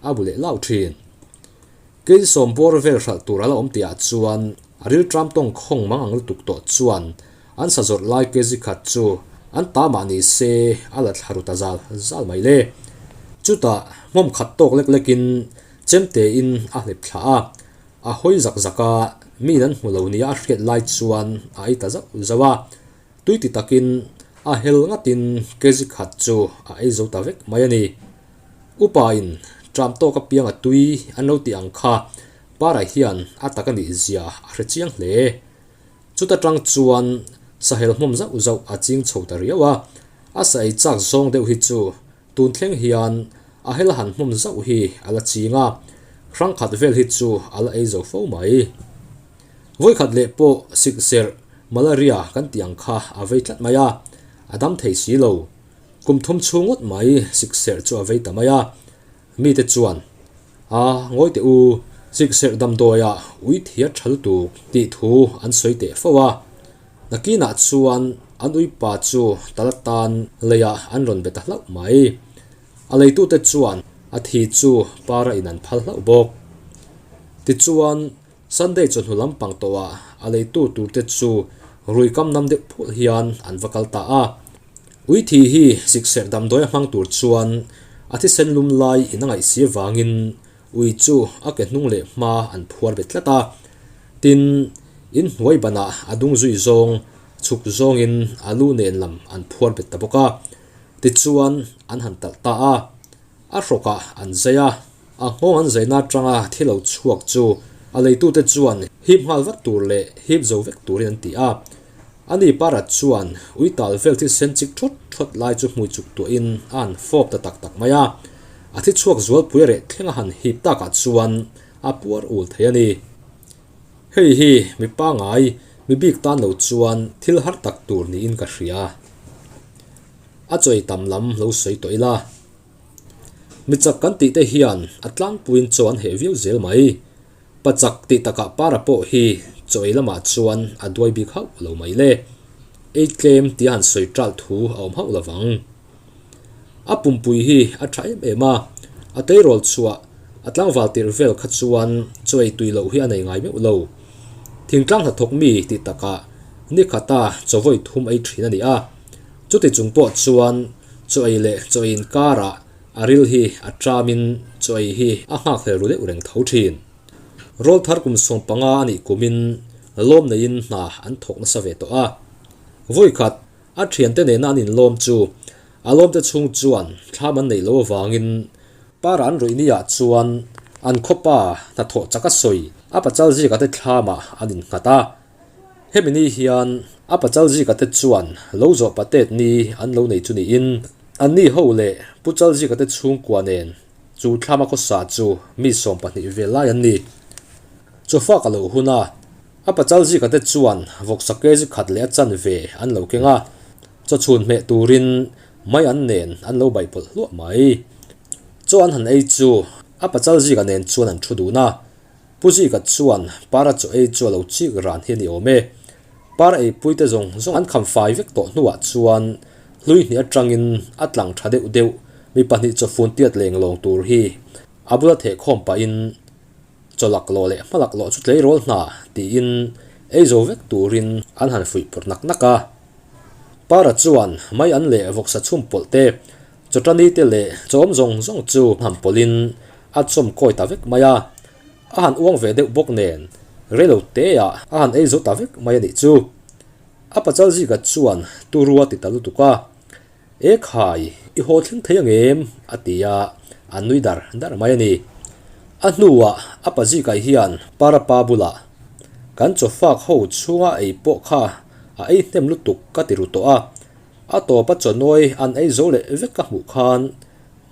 a bu leh lau thin. Kei sawm bawr vel hralh tur a la awm tihah chuan a rilṭam tawng khawng mang ang lutuk tawh chuan an sa zawrh lai kg khat chu an ta mah ni se a la thla ru ta zal zal mai le. Chutah hmawm khat tawk lek lekin chemtein a hlep thla a, a hawi zak zak a, miin an hmu lo nia a hriat lai chuan a ei ta zauh zauh a. Tui ti takin a hel ngatin kg khat chu a ei zo ta vek mai a ni. Upain ṭam tawk apiang a tui an lo tih ang kha Para hian a tak a nih zia a hre chiang hle. Chuta ṭang chuan sahel hmawm zauh zauh a ching chho ta riau a, a sa ei chak zawng deuh hi chu tun thleng hian a hel han hmawm zauh hi a la ching a, hrang khat vel hi chu a la ei zo fo mai. Vawikhat leh pawh sikserh, malaria, kan tih ang kha a vei tlat mai a, a dam thei si lo. Kum thum chhung ngawt mai sikserh chu a vei ta mai a, mite chuan, A, ngawi teh u, sikserh damdawiah ui thiar tha lutuk tih thu an sawi teh fo a. Nakinah chuan an uipa chu tal atan leiah an rawn be ta hlauh mai. A leitute chuan a thi chu para in an phal hlauh bawk. Tichuan, Sunday chawhnu lampang tawhah a leitu turte chu rui kam nam deuh phulh hian an va kal ta a. Ui thi hi sikserh damdawi a hmang tur chuan a thisen lum lai in a ngaih si avangin ui chu a ke hnung leh hma an phuar bet tlat a. Tin, in hnuai banah a dung zui zawng chhuk zawngin a lu nen lam an phuar bet ta bawk a. Tichuan an han talh ta a. A hrawkah an zai a, a nghawng an zaina atanga thil lo chhuak chu a leitute chuan hip nghal vat tur leh hip zo vek turin an ti a. Ani Parat chuan ui tal vel thisen chik thawt thawt lai chu hmui chuk tuahin a han fawp ta tak tak mai a. A thi chhuak zualpui reh thleng a han hip takah chuan a puar ul thei a ni. Hei hi mi pangai, mi bik tan lo chuan thil har tak tur niin ka hria. A chawi tam lam lo sawi tawh ila. Mi chak kan tih te hian a tlangpuiin chaw an heh viau zel mai. Pa chak tih takah para pawh hi chaw ei lamah chuan a duai bik hauh lo mai le. Ei tlem tia han sawi ṭalh thu a awm hauh lovang. A pumpui hi a ṭha em em a, a tleirawl chhuah a tlangval tirh vel kha chuan chaw ei tui loh hi a nei ngai meuh lo. Thingtlang hnathawk mi tih takah nikhata chaw vawi thum ei ṭhin a ni a. Chuti chung pawh chuan chaw ei leh chaw ei inkarah a ril hi a ṭamin chaw ei hi a nghakhlel ru deuh reng tho ṭhin. Rawlthar kum 15 a nih kumin lawm neiin hna an thawk nasa ve tawh a. Vawikhat a ṭhiante nena an inlawm chu a lawmte chhung chuan thlam an neih loh avangin Para an ruih niah chuan an khawpa hnathawh chak a sawi a pachal zika te thlamah an innghat a. Hemi ni hian a pachal zika te chuan lo zawh patet ni an lo nei chu niin anni ho leh Pu Chalzika te chhungkua nen chu thlama khawsa chu mi 12 vel lai an ni. Chawfak a lo hun a, a pachal zika te chuan vawksa kg khat leh a chanve an lo keng a, chawchhun hmeh turin mai an nen an lo baihpawlh hluah mai. Chaw an han ei chu a pachal zika nen chuan an thu dun a, Pu Zika chuan para chaw ei chu a lo chik ran hi a ni awm e. Para eipui te zawng zawng an kham fai vek tawh hnuah chuan hlui hnih atangin a tlang tha deuh deuh mi pahnih chaw fun tiat leng lawng tur hi a bula thehkhawm pahin chaw lak lawh leh hma lak lawh chu tleirawl hna tiin ei zo vek turin an han fuih pawrh nak nak a. Para chuan mai an leh vawksa chhum pawlh te, chawtani te leh chawm zawng zawng chu han pawlhin a chawm kawi ta vek mai a. A han uang ve deuh bawk nen reilo teah a han ei zo ta vek mai a nih chu. A pachal zika chuan turua ti ta lutuk a, E khai, i haw thleng thei ang em? a ti a, a nui dar dar mai a ni. A hnuah a pa zikah hian Parapa bulah, Kan chawfak ho chhunga ei pawh kha a ei hnem lutuk ka ti ru tawh a, a tawpa chawnawi an ei zo leh vek ka hmuh khan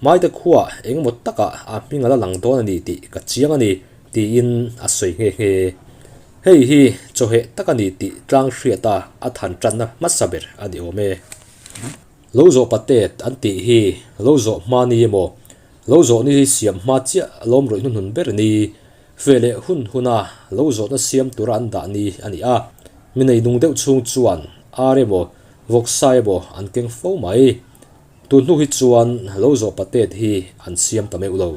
Hmaite khuah engemaw takah a hming a la lang dawn a ni tih ka chiang a ni, tiin a sawi nghe nghe. Hei hi chawheh tak a ni tih tlang hriata a than tanna hmasa ber a ni awm e. Lo zawh patet an tih hi lo zawh hma ni emaw, lo zawh ni hi siam hma chiah lawm rawih hnuhnun ber ni, fe leh hun huna lo zawhna siam tura an dah ni a ni a. Mi nei nung deuh chhung chuan ar emaw, vawksa emaw an keng fo mai. Tun hnu hi chuan lo zawh patet hi an siam ta meuh lo.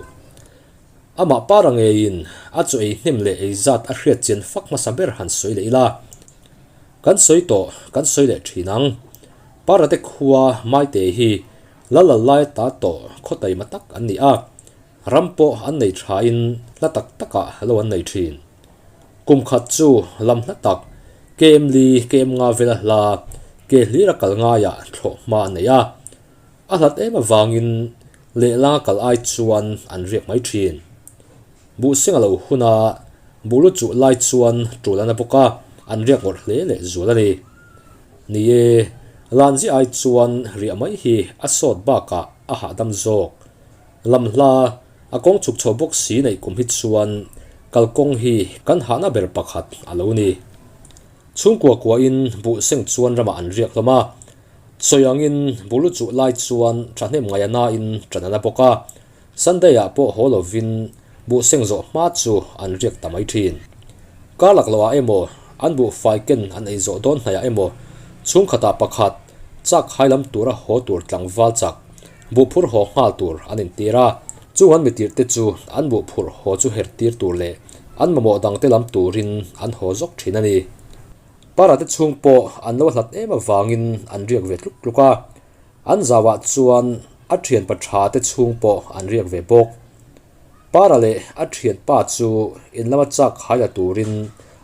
Amah para ngeiin a chaw ei hnem leh ei zat a hriat chian fak hmasa ber han sawi leh ila. Kan sawi tawh, kan sawi leh thin ang. Parate khua Maite hi Lalal lai ta tawh khaw taima tak an ni a, ram pawh an nei thain hla tak takah lo an nei thin. Kum khat chu lam hla tak, kem li kem nga vela hla ke hlira kal ngaiah thlawh hma an nei a. A hlat em avangin lehlanga kal ai chuan an riak mai thin. Buhseng a lo hun a, buh lu chuh lai chuan tul a na bawk a, an riak ngawrh hle leh zual a ni. Ni e, lan ziah ai chuan riah mai hi a sawt bakah a hahdam zawk. Lam hla, a kawng chhuk chho bawk si neih kum hi chuan kalkawng hi kan hahna ber pakhat a lo ni. Chhungkua kuahin buhseng chuan ramah an riak hlawm a, sawi angin buh lu chuh lai chuan thahnem ngaih a nain ṭan a na bawk a, Sunday ah pawh haw lovin buhseng zawh hma chu an riak ta mai thin. Kar lak loh ah emaw, an buhfai ken an ei zawh dawn hnaih ah emaw, chhungkhat ah pakhat chak hai lam tura haw tur tlangval chak buh phur haw nghal tur an intir a. Chung an mitirh te chu an buh phurh haw chu her tir tur leh an mamawh dang te lam turin an haw zawk thin a ni. Para te chhung pawh an lo hlat em avangin an riak ve tluk tluk a. An zauah chuan a thianpa tha te chhung pawh an riak ve bawk. Para leh a thianpa chu in lama chak hai la turin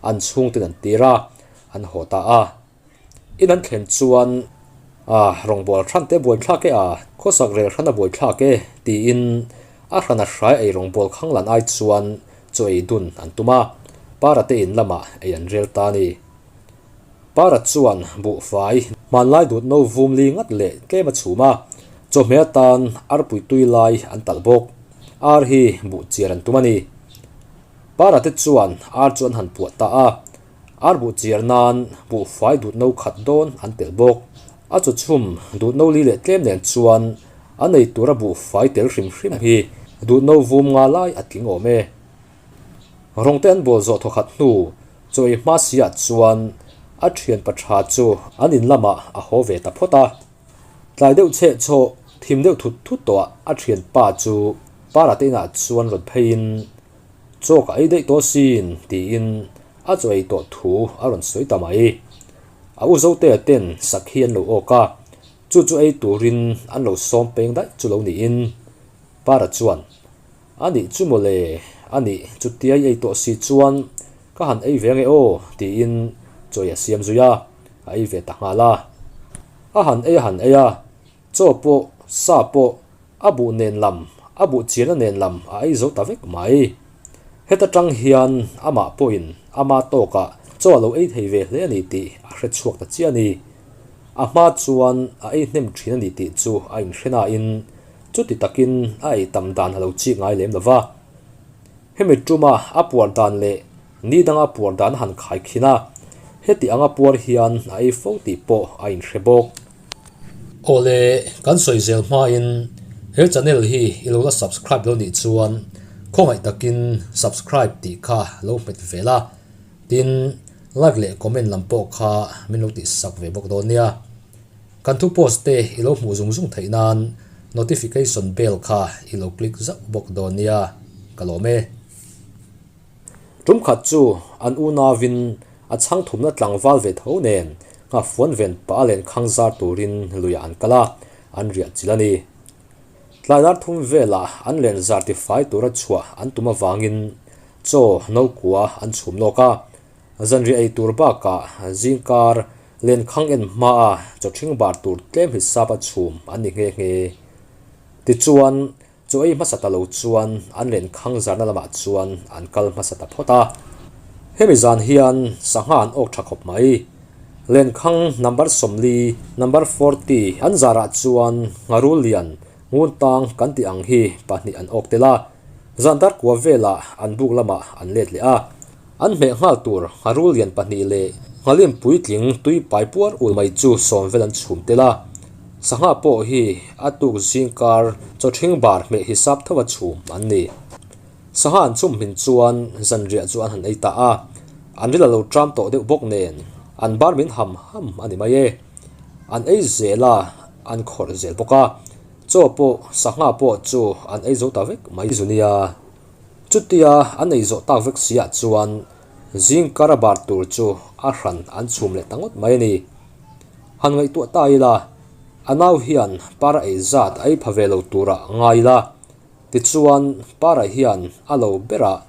an chhungten an tir a, an haw ta a. In an thlen chuan, Ah, rawngbâwl hran te buaithlak e a, khawsak rel hran a buaithlak e, tiin a hran a hrai ei rawngbâwl khang lan ai chuan chaw ei dun an tum a, Para te in lamah ei an rel ta a ni. Para chuan buhfai hmanlai dut no vum li ngat leh tlem a chhum a, chawhmeh atan arpui tui lai an talh bawk. Ar hi buh chiar an tum a ni. Para te chuan ar chu an han puah ta a, ar buh chiar nan buhfai dut no khat dawn an telh bawk. A chaw chhum dut no li leh tlem nen chuan a nei tura buhfai tel hrim hrim hi dut no vum nga lai a tling awm e. Rawngte an bawl zawh thawkhat hnu chawi hma si ah chuan a thian pa tha chu an in lamah a haw ve ta phawt a. Tlai deuh cheh chawh thim deuh thut thut tawh ah a thian pa chu para te inah chuan rawn pheiin chaw ka ei daih tawh sin tiin a chaw ei tawh thu a rawn sawi ta mai. A u Zotea ten sakhi an lo awk a, chu chu ei turin an lo sawm peng daih chu lo niin para chuan A nih chu mawle, a nih chutia i ei tawh si chuan ka han ei ve ange aw tiin chawi a siam zui a, a ei ve ta nghal a. A han ei a han ei a, chaw pawh, sa pawh, a buh nen lam, a buh chianna nen lam a ei zo ta vek mai. Heta tang hian amah pawhin ama tawkah chaw a lo ei thei ve hle a ni tih a hre chhuak ta chiah a ni. A hma chuan a ei hnem thin a ni tih chu a inhre nain Chuti takin a ei tam dan a lo chik ngai lem lo va. Hemi tuma a puar dan leh ni danga puar dan a han khai khin a, heti anga puar hian a ei fo tih pawh a inhre bawk. Awle, kan sawi zel hmain he channel hi i lo la subscribe lo nih chuan khawngaih takin subscribe tih kha lo hmet ve la, tin like leh comment lam pawh kha min lo tihsak ve bawk dawn nia. Kan thu post te i lo hmuh zung zung theih nan notification bell kha i lo click zauh bawk dawn nia, ka lawm e. Tum khat chu an unauin a chhang thumna tlangval ve tho nen
Nghafuan ven pah a lenkhang zar turin luiah an kal a, an riah chilh a ni. Tlai dar thum velah an len zar tifai tura chhuah an tum avangin chaw no kua an chhum lawk a, zanriah ei tur bakah zingkar lenkhang en hmaa chaw ṭhing bar tur tlem hisap a chhum an ni nghe nghe. Tichuan, Chaw ei hmasa ta lo chuan an lenkhang zarna lamah chuan an kal hmasa ta phawt a. Hemi zan hian sangha an awk tha khawp mai. Lenkhang number 40, number 40, an zarah chuan ngharul lian ngun tang kan tih ang hi pahnih an awk tel a. Zan dar kua velah an buk lamah an let leh a. An hmeh nghal tur ngharul lian pahnih leh nghalim puitling tui pai puar ul mai chu sawm vel an chhum tel a. Sangha pawh hi a tuk zingkar chaw ṭhing bar hmeh hisap tho a chhum an ni. Sangha an chhum hmin chuan zanriah chu an han ei ta a, an ril a lo ṭam tawh deuh bawk nen an bar min ham ham a ni mai e. An ei zel a, an khawrh zel bawk a, chaw pawh sangha pawh chu an ei zo ta vek mai zu nia. Chutia an ei zawh tak vek si ah chuan zingkar a bar tur chu a hran an chhum leh ta ngawt mai a ni. Han ngaihtuah ta ila, a nau hian para ei zat a ei pha ve lo turah ngai ila, tichuan para hian a lo berah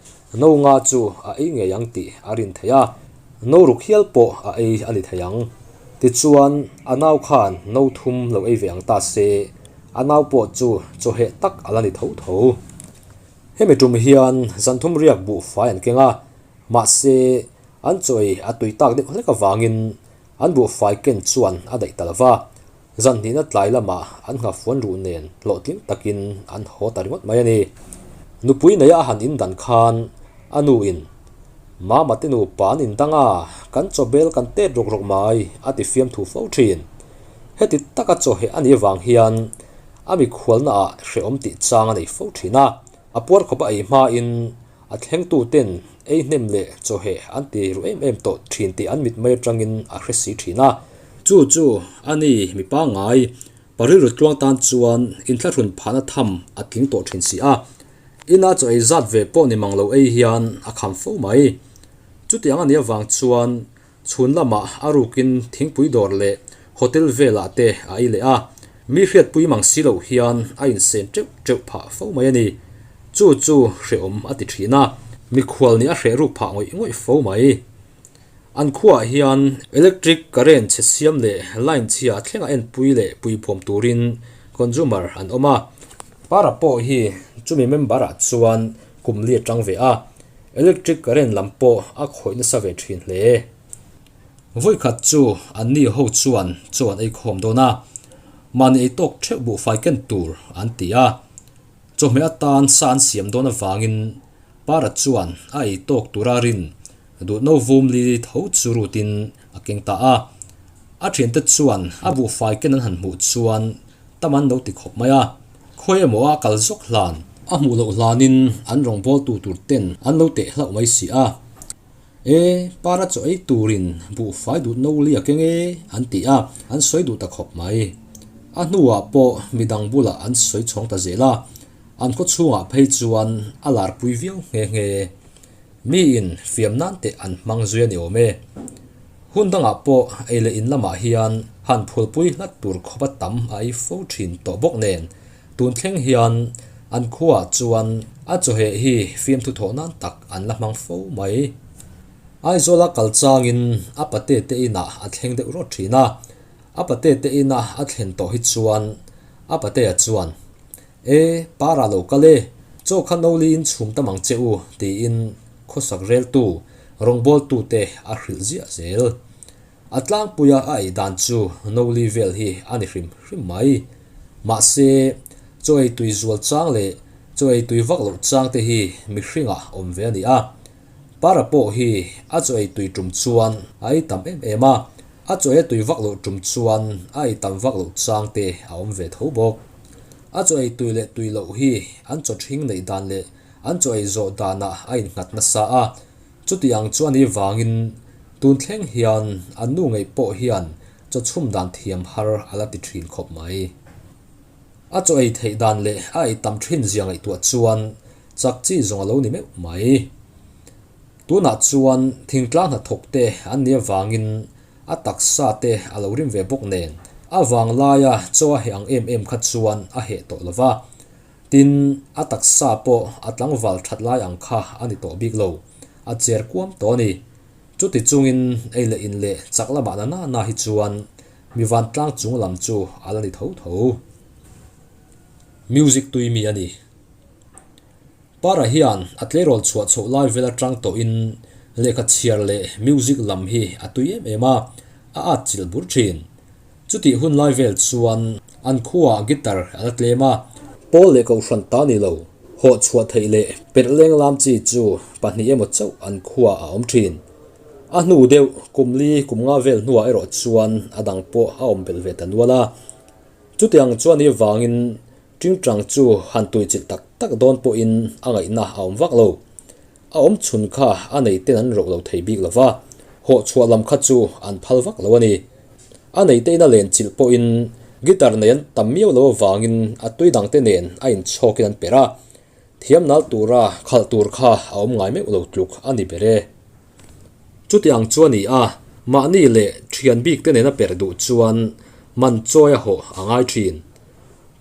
no nga chu a ei ngei ang tih a rin theih a, no ruk hial pawh a ei a ni thei ang. Tichuan a nau khan no thum lo ei ve ang ta se, a nau pawh chu chawheh tak a la ni tho tho. Hemi tum hian zanthum riak buhfai an keng a, mahse an chaw ei a tui tak deuh hlek avangin an buhfai ken chuan a daih ta lo va, zan hnihna tlai lamah an nghafuan ruh nen hlawhtling takin an haw ta ringawt mai a ni. Nupui neia a han indan khan a nuin, Mama te nupa an indang a, kan chaw bel kan tet rawk rawk mai a ti fiamthu fo thin. Heti taka chaw heh a nih avang hian A mikhualna ah hrehawm tih chang a nei fo thin a, a puar khawp a ei hmain a thlengtu ten ei hnem leh chawheh an ti ru em em tawh thin tih an mit mai atangin a hre si thin a. Chu chu a ni mi pangngai pa rilru tluang tan chuan inthlahrun phahna tham a tling tawh thin si a, ina chaw ei zat ve pawh ni mang lo ei hian a kham fo mai. Chutiang a nih avang chuan Chhun lamah a rukin thingpui dawr leh hotel velah te a ei leh a, mi hriatpui mang si loh hian a insen teuh teuh phah fo mai a ni. Chu chu hrehawm a ti thin a, mikhual nih a hreh ruk phah ngawih ngawih fo mai. An khuaah hian electric current chhe siam leh line chhia thlenga enpui leh puiphawm turin consumer an awm a. Para pawh hi chumi member ah chuan kum li atang ve a, Electric current lam pawh a khawih nasa ve thin hle. Vawikhat chu an ni ho chuan chaw an ei khawm dawn a, mahni ei tawk theuh buhfai ken tur an ti a. Chawhmeh atan sa an siam dawn avangin Para chuan a ei tawk tura rin duhno vum li tho chu rutin a keng ta a. A thiante chuan a buhfai ken an han hmuh chuan tam an lo ti khawp mai a, khawi emaw a kal zawk hlan. A hmuh loh hlanin an rawngbawltu tur ten an lo teh hlauh mai si a. E, para chaw ei turin buhfai duh no li a keng e, an ti a, an sawi duh ta khawp mai. A hnuah pawh midang bulah an sawi chhawng ta zel a, an khaw chhungah phei chuan a larpui viau nghe nghe. Miin fiam nan teh an hmang zui a ni awm e. Hun dangah pawh ei leh in lamah hian han phulpui hlat tur khawp a tam a ei fo thin tawh bawk nen, tun thleng hian an khuaah chuan a chawheh hi fiamthu thawh nan tak an la hmang fo mai. Aizawla kal changin a pate te inah a thleng deuh rawt thin a, a pate te ina a thlen tawh hi chuan a patea chuan, E, para lo kal e, chaw kha no liin chhum tam ang che u, tiin khawsak reltu, rawngbawltute a hrilh ziah zel. A tlangpuia a ei dan chu no li vel hi a ni hrim hrim mai. Mahse, chaw ei tui zual chang leh chaw ei tui vak loh chang te hi mihringah awm ve a ni a. Para pawh hi a chaw ei tui tum chuan a ei tam em em a, a chaw ei tui vak loh tum chuan a ei tam vak loh chang te a awm ve tho bawk. A chaw ei tui leh tui loh hi an chaw ṭhing neih dan leh an chaw ei zawh danah a innghat nasa a, chuti ang chu a nih vangin tun thleng hian an nu ngei pawh hian chaw chhum dan thiam har a la ti ṭhin khawp mai. A chaw ei theih dan leh a ei tam ṭhin zia ngaihtuah chuan chak chi zawng a lo ni meuh mai. Tunah chuan thingtlang hnathawk te an nih avangin.
A taksa te a lo rim ve bawk nen, a vanglaia chaw a heh ang em em kha chuan a heh tawh lo va. Tin, a taksa pawh a tlangval that lai ang kha a ni tawh bik lo, a cher kuam tawh a ni. Chuti chungin ei leh in leh chak lamah na na na hi chuan mi vantlang chung lam chu a la ni tho tho. Music tui mi a ni. Para hian a tleirawl chhuah chhoh lai vel atang tawhin lehkha chhiar leh music lam hi a tui em em a, a at chilh bur thin. Chutih hun lai vel chuan an khuaah guitar a la tlem a. Pawl leh kohhran ta ni lo, hawh chhuah theih leh perh leng lam chi chu pahnih emaw chauh an khuaah a awm thin. A hnu deuh kum li kum nga vel hnuah erawh chuan a dang pawh a awm belh ve ta nual a. Chutiang chuan i vangin Tingtang chu han tuichilh tak tak dawn pawhin a ngaihna a awm vak lo. A awm chhun kha a nei ten an roh lo thei bik lo va, hawh chhuah lam kha chu an phal vak lo a ni. A nei tein a len chilh pawhin guitar nei an tam miau lo avangin a tui dangte nen a inchhawkin an per a, thiam nal tura khalh tur kha a awm ngai meuh lo tluk a ni ber e. Chuti ang chu a ni a, mahni leh thian bik te nena per duh chuan man chawi a hawh a ngai thin.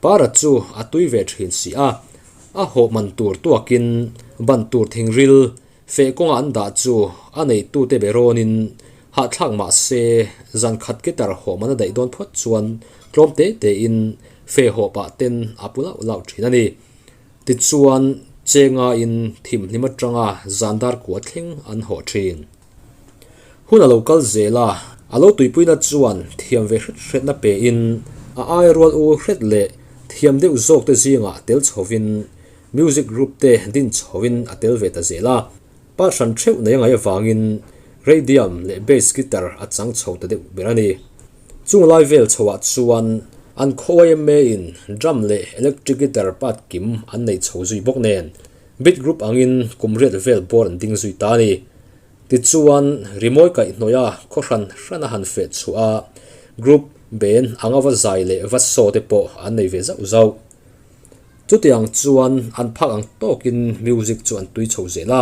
Para chu a tui ve thin si a, a hawh man tur tuakin ban tur thingril feh kawnga an dah chu a neitute be rawnin hahthlak mah se zan khat guitar hawh man a daih dawn phawt chuan tlawm te tein feh hawh pah ten a pu lauh lauh thin a ni. Tichuan, Chengain thimhlim atanga zan dar kua thleng an hawh thin. Hun a lo kal zel a, a lo tuipuina chuan thiam ve hret hretna pein a ai rual u hret leh thiam deuh zawk te zingah tel chhovin music group te din chhovin a tel ve ta zel a. Pa hran theuh nei a ngaih avangin radium leh bass guitar a chang chho ta deuh ber a ni. Chung lai vel chhoah chuan an khaw yma in drum leh electric guitar part kim an nei chho zui bawk nen beat group angin kum riat vel bawr an ding zui ta a ni. Tichuan rimawi kaihhnawih a khaw hran hran a han feh chhuah a, group band anga va zai leh va show te pawh an nei ve zauh zauh. Chutiang chuan an phak ang tawkin music chu an tui chho zel a,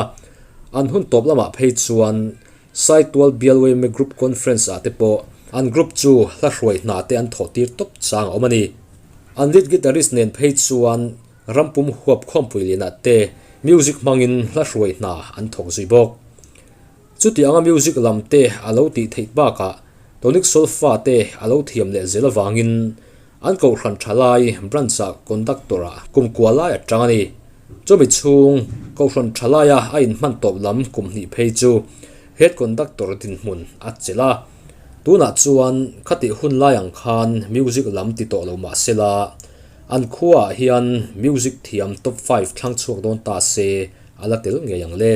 an hun tawp lamah phei chuan Saitual Bial yma Group Conference ah te pawh an group chu hla hruai hna te an thawh tir tawp chang a awm a ni. An lead guitarist nen phei chuan rampum huap khawmpui lianah te music hmangin hla hruai hna an thawk zui bawk. Chuti anga music lam te a lo tih theih bakah tonic solfa te a lo thiam leh zel avangin An kohhran tha lai branch ah conductor ah kum kua lai a tang a ni. Chumi chhung kohhran tha laia a inhman tawp lam kum hnih phei chu head conductor dinhmun a chelh a. Tunah chuan khatih hun lai ang khan music lam ti tawh lo mah sela an khuaah hian music thiam top five thlang chhuak dawn ta se a la tel ngei ang le.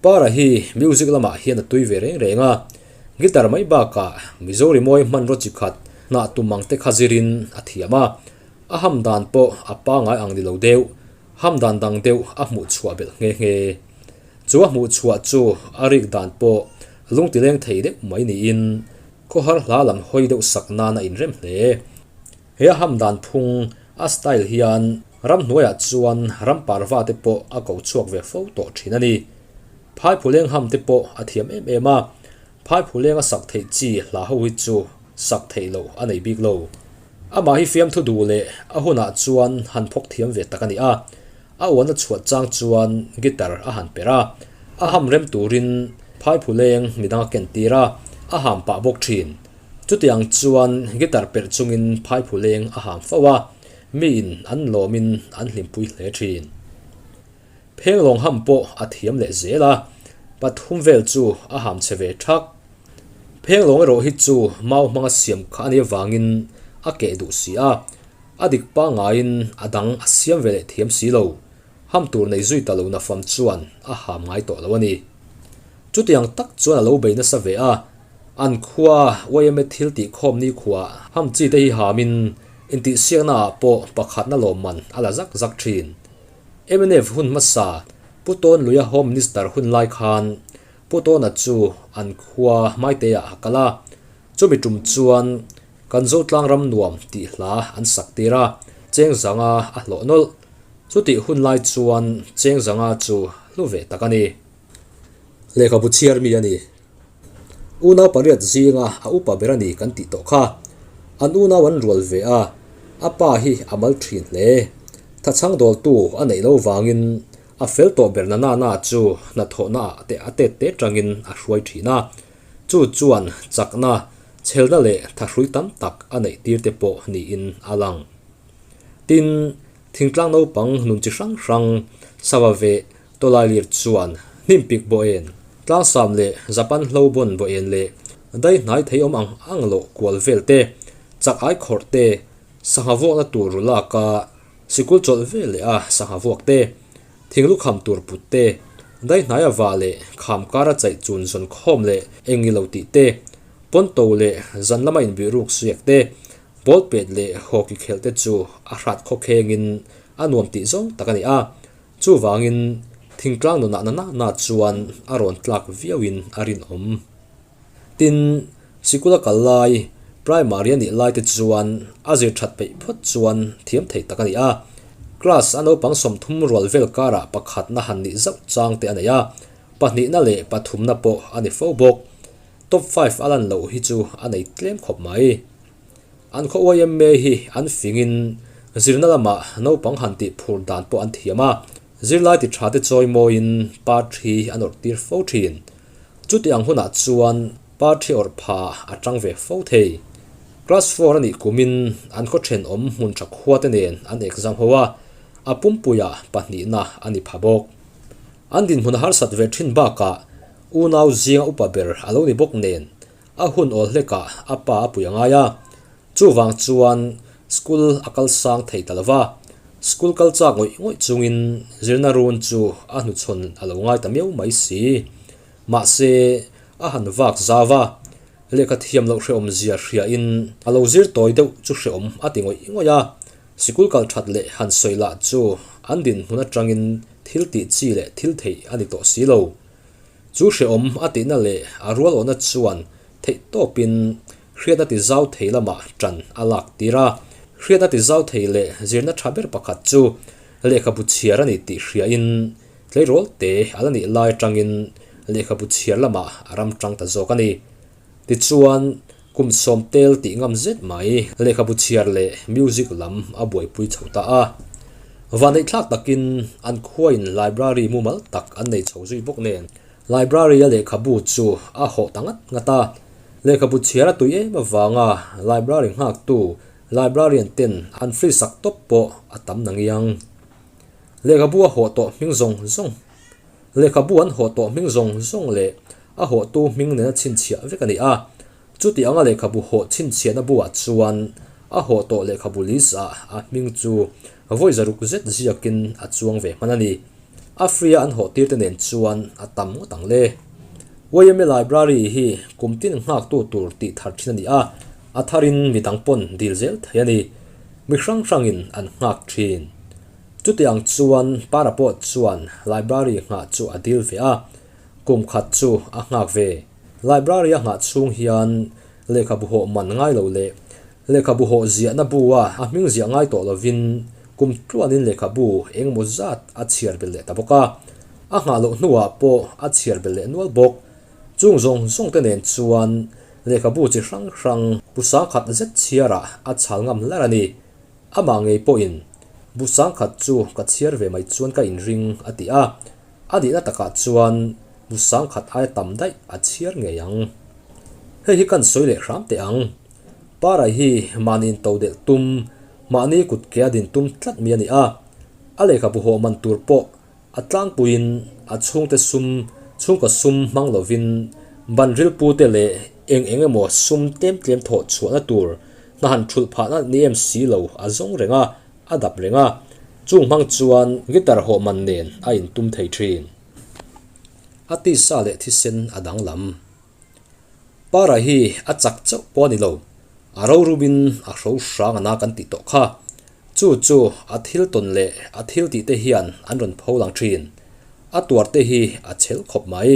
Para hi music lamah hian a tui ve reng reng a, guitar mai bakah Mizo rimawi hmanraw chi khat hnah tum ang te kha zirin a thiam a, a ham dan pawh a pangai ang ni lo deuh, ham dan dang deuh a hmuh chhuah belh nghe nghe. Chu a hmuh chhuah chu a rik dan pawh lungti leng thei deuh mai niin khawhar hla lam hawi deuh sak nan a inrem hle. He a ham dan phung a style hian Ramhnuaiah chuan ram parva te pawh a ko chhuak ve fo tawh thin a ni. Phaiphuleng ham te pawh a thiam em em a, Phaiphuleng a sak theih chi hla ho hi chu sak theih loh a nei bik lo. Amah hi fiamthu duh leh a hunah chuan han phawk thiam ve tak a ni a, a uan a chhuah chang chuan guitar a han per a, a ham rem turin Phaiphuleng midang a ken tir a, a ham pah bawk thin. Chutiang chuan guitar perh chungin Phaiphuleng a ham fo a, Miin an lawmin an hlimpui hle thin. Phenglawng ham pawh a thiam leh zel a, pathum vel chu a ham chhe ve thak. Phenglawng erawh hi chu mau hmanga siam kha a nih avangin a keh duh si a, a dik pangaiin a dang a siam ve leh thiam si lo. Ham tur nei zui ta lo nafam chuan a ham ngai tawh lo a ni. Chutiang tak chuan a lo bei nasa ve a, an khua yma thil tih khawm ni khuah ham chi te hi hamin Intihsiakna ah pawh pakhatna lawmman a la zak zak thin. Mnf hun hmasa Pu Tawnluia Home Minister hun lai khan Pu Tawna chu an khua Hmaiteah a kal a, chumi tum chuan Kan Zotlang ram nuam tih hla an sak tir a, Chengzanga a hlawh nawlh. Chutih hun lai chuan Chengzanga chu hlu ve tak a ni. Lehkhabu chhiar mi a ni. Unau pariat zinga a upa ber a ni kan tih tawh kha. An unau an rual ve a, a pa hi a mal thin hle. Thachhang dawltu a neih lo vangin a fel tawh ber na nana chu hnathawhna ah te a tet te tangin a hruai thin a. Chu chuan chakna, chhelna leh thahrui tam tak a neih tir te pawh niin a lang. Tin, thingtlang naupang nun chi hrang hrang, sava veh, Tawlailir chuan hnim pik bawh en, tlangsam leh Japan hlo bawn bawh en leh dai hnai thei awm ang ang loh kual vel te, chak ai khawrh te, sangha vuakna tur ru lak a, sikul chawlh vel leh a sangha vuak te, thinglu kham tur put te, dai hnaia vah leh kham kara chaih chun zawn khawm leh eng i lo tih te, pawnto leh zan lama inbihruk suiak te, ball pet leh hockey khelh te chu a hrat khawkhengin a nuam tih zawng tak a ni a. Chuvangin, thingtlang nunah na na na chuan a rawn tlak viauin a rinawm. Tin, sikula kal lai, primary a nih lai te chuan a zir that peih phawt chuan thiam thei tak a ni a. Class a naupang 30 rual vel karah pakhatna han nih zauh chang te a nei a, pahnihna leh pathumna pawh a ni fo bawk. Top five a lan loh hi chu a nei tlem khawp mai. An khaw YMA hi an fingin zirna lamah naupang han tih phur dan pawh an thiam a, zirlai ti tha te chawi mawiin parthi an awrh tir fo thin. Chuti ang hunah chuan parthi awrh pha a tang ve fo thei. Class four a nih kumin an khaw thenawm hmun tha khua te nen an exam ho a, a pumpuiah pahnihna a ni pha bawk. An dinhmun a harsat ve thin bakah unau zinga upa ber a lo ni bawk nen A hun awl hlekah a pa a pui a ngai a, chuvang chuan school a kal sang thei ta lo va, school kal chak ngawih ngawih chungin zirna run chu a hnuchhawn a lo ngai ta miau mai si. Mahse, a han vak zau va, lehkha thiam loh hrehawm zia hriain a lo zir tawi deuh chu hrehawm a ti ngawih ngawih a, sikul kal that leh han sawi lah chu an dinhmun atangin thil tih chi leh thil theih a ni tawh si lo. Chu hrehawm a tihna leh a rual awhna chuan theih tawpin hriatna ti zau thei lamah ṭan a lak tir a. Hriatna ti zau thei leh zirna ṭha ber pakhat chu lehkhabu chhiar a ni tih hriain tleirawl te a la nih lai aṭangin lehkhabu chhiar lamah a ram ṭang ta zawk a ni. Tichuan, kum sawm tel tih ngam zet mai lehkhabu chhiar leh music lam a buaipui chho ta a. Vanneihthlak takin an khuain library mumal tak an nei chho zui bawk nen, library-a lehkhabu chu a hawh ta ngat ngat a. Lehkhabu chhiar a tui em avanga library nghaktu librarian ten an free sak tawp pawh a tam na ngiang. Lehkhabu a hawh tawh hming zawng zawng. Lehkhabu an hawh tawh hming zawng zawng leh a hawhtu hming nena chhinchhiah vek a ni a. Chuti anga lehkhabu hawh chhinchhiahna buah chuan a hawh tawh lehkhabu list ah a hming chu vawi zaruk zet ziakin a chuang ve hman a ni. A free a an hawh tir te nen chuan a tam ngawt ang le. YMA Library hi kum tin nghaktu tur tih thar thin a ni a, a tharin midang pawn dil zel thei a ni. Mi hrang hrangin an nghak thin. Chutiang chuan Para pawh chuan library nghah chu a dil ve a, kum khat chu a nghak ve. Library a nghah chhung hian lehkhabu hawh man ngai lo leh lehkhabu hawh ziahna bu a a hming ziah ngai tawh lovin kum tluanin lehkhabu engemaw zat a chhiar belh leh ta bawk a. A nghah loh hnuah pawh a chhiar belh leh nual bawk. Chung zawng zawng te nen chuan lehkhabu chi hrang hrang bu sangkhat zet chhiarah a chhal ngam hlar a ni. Amah ngei pawhin, Bu sangkhat chu ka chhiar ve mai chuan ka inring, a ti a. A nihna takah chuan bu sangkhat aia tam daih a chhiar ngei ang. Hei hi kan sawi leh hram teh ang. Parai hi mahni in to delh tum, mahni kut ke a din tum tlat mi a ni a. A lehkhabu hawh man tur pawh A tlangpuiin a chhungte sum, chhungkaw sum hmang lovin ban rilpute leh eng eng emaw sum tlem tlem thawh chhuahna tur hna han thulh phahna ni em si lo a zawng reng a, a dap reng a. Chung hmang chuan guitar hawh man nen a intum thei thin. A tisa leh thisen a danglam. Para hi a chak chauh pawh a ni lo, a rorubin a hro hrang a na kan tih tawh kha. Chu chu a thil tawn leh a thil tih te hian an rawn pho lang thin. A tuar te hi a chhel khawp mai.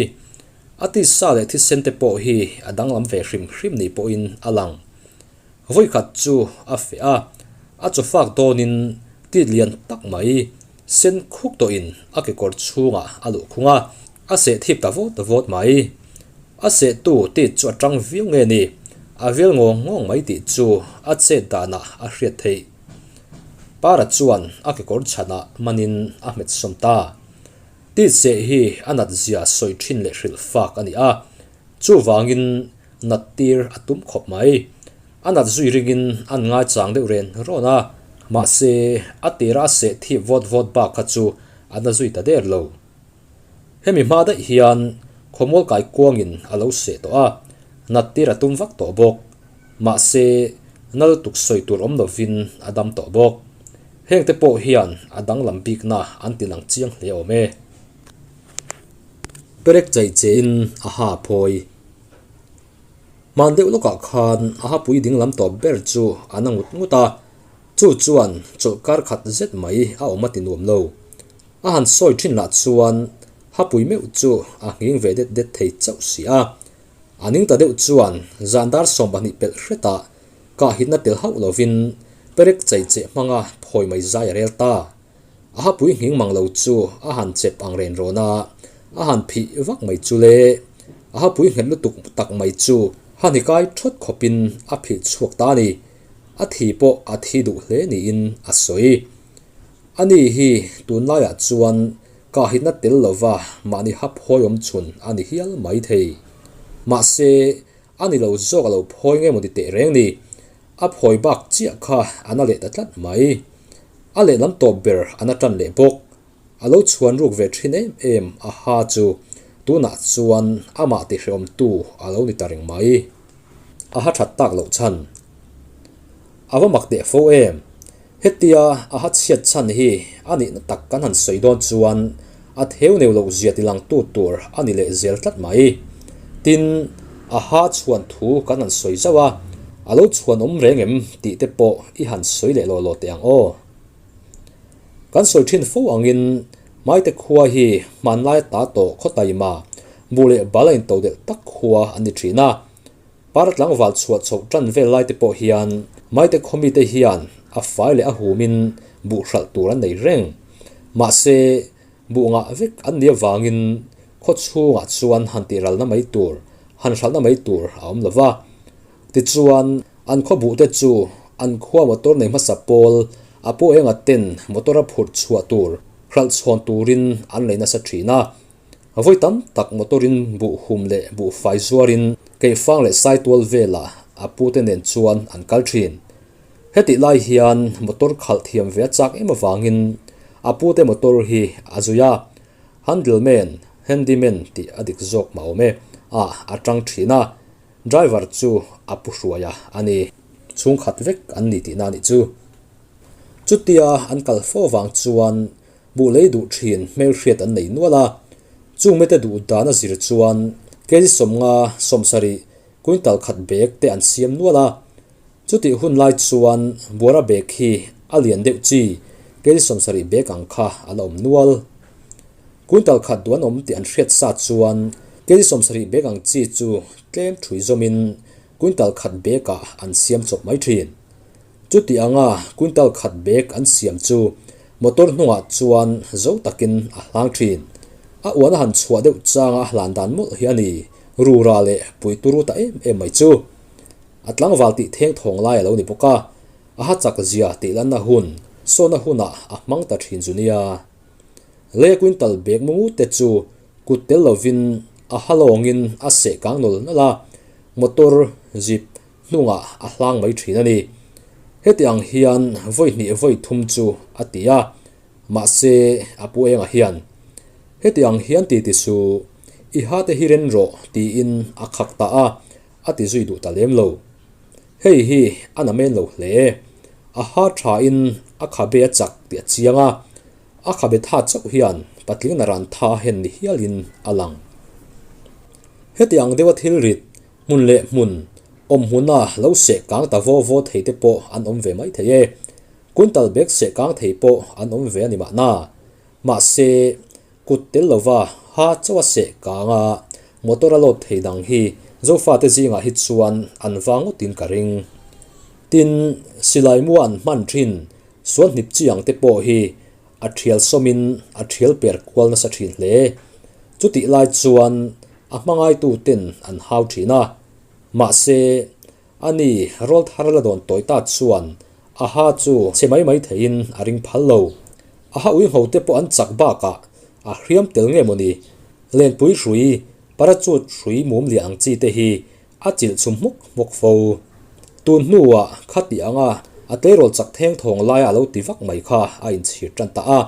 A tisa leh thisen te pawh hi a danglam ve hrim hrim ni pawhin a lang. Vawikhat chu a feh a, a chaw fak dawnin tit lian tak mai sen khuk tawhin a kekawr chhungah a luh khung a, a seh thip ta vawt vawt mai. A sehtu tih chu a tang viau nge ni? A vil ngawng ngawng mai tih chu a chet danah a hriat theih. Para chuan a kekawr chhanah manin a hmet sawm ta. Tih seh hi a nat zia sawi thin leh hrilh fak a ni a, chuvangin nat tir a tum khawp mai. A nat zui ringin an ngaichang deuh ren rawn a, mahse a tira a seh thip vawt vawt bak kha chu a na zui ta der lo. Hemi hma daih hian khawmual kai kuangin a lo seh tawh a, nat tir a tum vak tawh bawk. Mahse, na lutuk sawi tur awm lovin a dam tawh bawk. Hengte pawh hian a danglam bikna an ti lang chiang hle awm e. Perek chai chein a ha phawi. Hman deuh lawkah khan a hapui dinglam tawp ber chu a na ngut ngut a, chu chuan chawlhkar khat zet mai a awm a ti nuam lo. A han sawi thin lah chuan hapui meuh chu a nghing ve det det thei chauh si a. A ning ta deuh chuan zan dar 12 pelh hretah kah hitna tel hauh lovin perek chei cheh hmanga phawi mai zai a rel ta. A hapui nghing mang lo chu a han chep ang ren rawn a, a han phih vak mai chu le. A hapui nghet lutuk tak mai chu han i kai thawt khawpin a phih chhuak ta a ni. A thi pawh a thi duh hle niin a sawi. Ani hi tunlaiah chuan kahitna tel lova mahni hap hawi awm chhun a ni hial mai thei. Mahse, a ni lo zawk a lo phawi nge maw ti teh reng ni. A phawi bak chiah kha a na leh ta tlat mai. A lehlam tawp ber a na tan leh bawk. A lo chhuan ruk ve thin em em a ha chu tunah chuan amah tihrehawmtu a lo ni ta reng mai. A ha that tak loh chhan. A va mak teh fo em? Hetia a ha chhiat chhan hi a nihna tak kan han sawi dawn chuan a theu neu loh zia tilangtu tur a ni leh zel tlat mai. Tin, a ha chhuan thu kan han sawi zauh a, a lo chhuan awm reng em tih te pawh i han sawi leh law law teh ang aw. Kan sawi thin fo angin Maite khua hi hmanlai ta tawh khaw taima, buh leh bal a intodelh tak khua an ni thin a. Par tlangval chhuah chhoh tan vel lai te pawh hian Maite khawmite hian a fai leh a humin buh hralh tur an nei reng. Mahse, buh ngah vek an nih avangin khaw chhungah chuan han tihralna mai tur, han hralhna mai tur a awm lo va. Tichuan, an khaw buh te chu an khua motor nei hmasa pawl a pu enga ten motor a phurh chhuah tur hralh chhawn turin an lei nasa thin a. Vawi tam tak motor-in buh hum leh buh fai zuarin Keifang leh Saitual velah a pute nen chuan an kal thin. Hetih lai hian motor khalh thiam ve a chak em avangin a pute motor hi a zui a, handleman, handyman tih a dik zawk mah awm e, ah a tang thin a, driver chu a pu hruai a a ni. Chhungkhat vek an ni tihna a nih chu. Chutia an kal fo avang chuan Buh lei duh thin hmelhriat an nei nual a, chung mite duh dan a zir chuan kg 50, 70, quintal khat bag te an siam nual a. Chutih hun lai chuan buara bag hi a lian deuh chi kg 70 bag ang kha a la awm nual. Quintal khat duh an awm tih an hriat sa chuan kg 70 bag ang chi chu tlem thui zawmin quintal khat bag ah an siam chawp mai thin. Chuti anga quintal khat bag an siam chu motor hnungah chuan zo takin a hlang thin. A uan a han chhuah deuh changa a hlan dan mawlh hi a ni, rura leh pui turu ta em em mai chu. A tlangval tih theng thawng lai a lo ni bawk a, a ha chak zia tih lanna hun, sawna hunah a hmang ta thin zu nia. Le quintal bag mu ngut te chu kut tel lovin a ha lawngin a seh kang nawl nawlh a, motor, jeep, hnungah a hlang mai thin a ni. Heti ang hian vawi hnih vawi thum chu a ti a, mahse a pu engah hian, Heti ang hian ti ti su, i ha te hi ren rawh tiin a khak ta a, a ti zui duh ta lem lo. Hei hi a na men lo hle. A ha thain a khabe a chak tih a chiang a, a khabe tha chauh hian patling naran tha hen ni hialin a lang. Heti ang deuha thil rit Hmun leh hmun, awm hmuna lo seh kang ta vaw vaw thei te pawh an awm ve mai thei e. Quintal bag seh kang thei pawh an awm ve a ni mahna. Mahse, kut tel lova ha chauha seh kanga motor a load thei dang hi Zofate zingah hi chuan an vang ngawtin ka ring. Tin, silai mua an hman thin sual hnip chi ang te pawh hi a thial sawmin a thial per kual nasa thin hle. Chutih lai chuan. a hmangaituten an hau thin a. Mahse, ani rawlthar la dawn tawi ta chuan a ha chu chhe mai mai theiin a ring phal lo. A ha uiho te pawh an chak bakah a hriam tel nge mawni? Lenpui hrui, parachute hrui mum lian ang chi te hi A chilh chhum hmuk hmuk fo. Tun hnuah khati anga a tleirawl chak theng thawng laia a lo ti vak mai kha a inchhir tan ta a.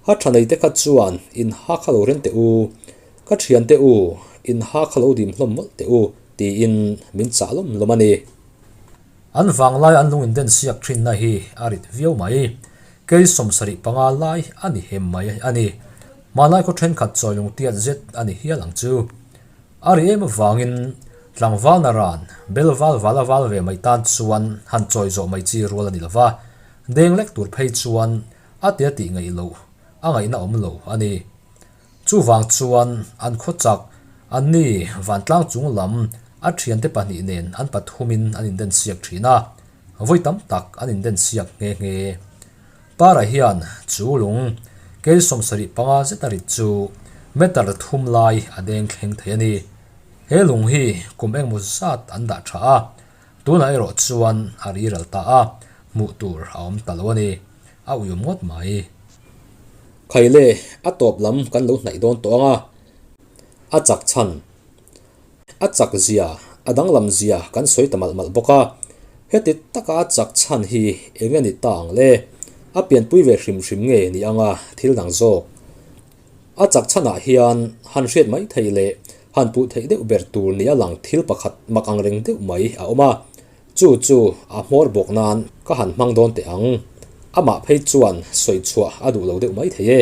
Ha tha nei te kha chuan in ha kha lo ren teh u, ka thian teh u, in ha kha lo dim hlawm mawlh teh u tiin min chah lawm lawm a ni. An vanglai an lung inden siak thinna hi a rit viau mai. Kei 75 lai a ni hem mai a ni. Hmanlai khaw thenkhat chawi lung tiat zet a ni hial ang chu. A ri em avangin tlangval na ran bel val val a val ve mai tan chuan han chawi zawh mai chi rual a ni lova, deng lek tur phei chuan a tia tih ngaih loh a ngaihna awm lo a ni. Chuvang chuan an khaw chak, an ni vantlang chung lam a thiante pahnih nen an pathumin an inden siak thin a, vawi tam tak an inden siak nghe nghe. Para hian chu lung kei 75 zet a rit chu meter thum lai a deng thleng thei a ni. He lung hi kum engmaw zat an dah tha a, tunah erawh chuan a ri ral ta a, hmuh tur a awm ta lo a ni. A uiawm ngawt mai. Khaile, a tawp lam kan lo hnaih dawn tawh ang a, a chak chhan. A chak zia, a danglam zia kan sawi ta malh malh bawk a. Heti taka a chak chhan hi eng nge ni ta ang le? A pianpui ve hrim hrim nge ni anga thil dang zawk? A chak chhanah hian han hriat mai theih leh han puh theih deuh ber tur nia lang thil pakhat mak ang reng deuh mai a awm a. Chu chu a hmawr bawk nan ka han hmang dawn teh ang. Amah phei chuan sawi chhuah a duh lo deuh mai thei e.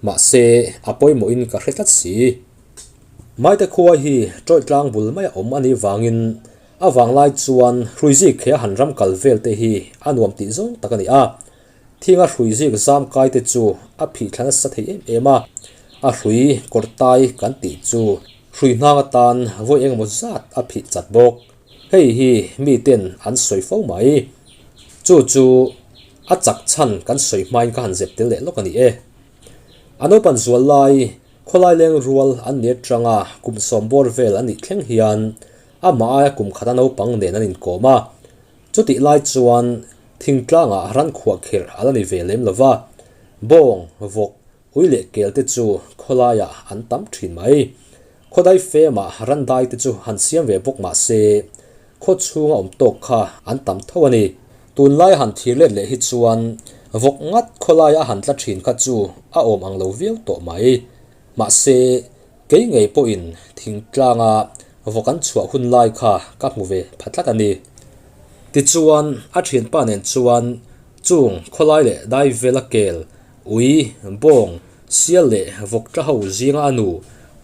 Mahse, a pawimawhin ka hre tlat si. Maite khua hi Ṭawih tlang bul maia awm a nih vangin a vanglai chuan hruizik he a han ram kal vel te hi a nuam tih zawng tak a ni a. Thinga hruizik zam kai te chu a phih thla nasa thei em em a, a hrui kawr tai kan tih chu hrui hnang atan vawi engemaw zat a phih chat bawk. Hei hi miten an sawi fo mai. Chu chu a chak chhan kan sawi hmain ka han zep tel leh lawk a ni e. A naupan zual lai Khawlai leng rual an ni atanga kum sawm bawr vel an nih thleng hian amah aia kum khata naupang nen an inkawm a. Chutih lai chuan thingtlangah ran khuah khirh a la ni ve lem lova, bawng, vawk, ui leh kel te chu khawlaiah an tam thin mai. Khawdai femah ran dai te chu han siam ve bawk mah se khaw chhunga awm tawk kha an tam tho a ni. Tunlai han thir let leh hi chuan vawk ngat khawlaia a han tla thin kha chu a awm ang lo viau tawh mai. Mahse, kei ngei pawhin thingtlanga vawk an chhuah hun lai kha ka hmu ve pha tlat a ni. Tichuan, a thianpa nen chuan chung khawlai leh dai vela kel, ui, bawng, sial leh vawk tla ho zinga a nu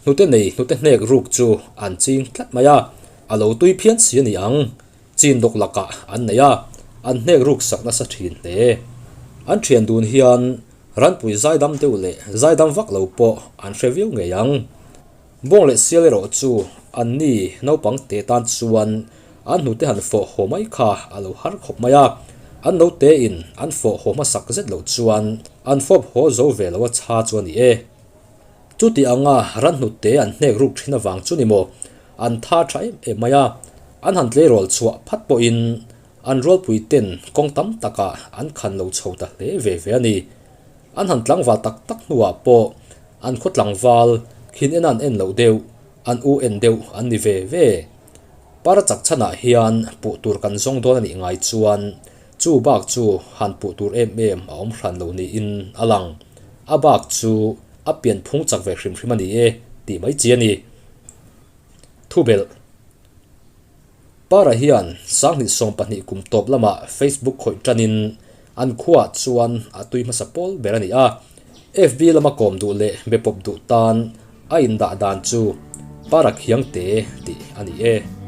hnute nei hnute hnek ruk chu an ching tlat mai a, a lo tui phian si a ni ang. Chin dawk lakah an nei a, an hnek ruk sak nasa thin hle. An thian dun hian ranpui zaidam deuh leh zaidam vak lo pawh an hre viau ngei ang. Bawng leh sial erawh chu an ni naupang te tan chuan an hnute han fawh haw mai kha a lo har khawp mai a, an note in an fawh haw hmasak zet loh chuan an fawp haw zo ve lo a chha chu a ni e. Chuti anga ran hnute an hnek ruk thin avang chu ni maw? An tha tha em em mai a, an han tleirawl chhuah phat pawhin an rualpui ten kawng tam takah an khan lo chho ta hle ve ve a ni. An han tlangval tak tak hnuah pawh an khaw tlangval khin en an en loh deuh, an u en deuh an ni ve ve. Para chak chhanah hian puh tur kan zawng dawn a nih ngai chuan chu bak chu han puh tur em em a awm hran lo niin a lang. A bak chu a pianphung chak ve hrim hrim a ni e tih mai chi a ni. Thubelh Para hian 2012 kum tawp lamah Facebook khawih tanin an khuaah chuan a tui hmasa pawl ber a ni a. FB lama kawm duh leh be pawp duh tan a indah dan chu Para Khiangte tih a ni e.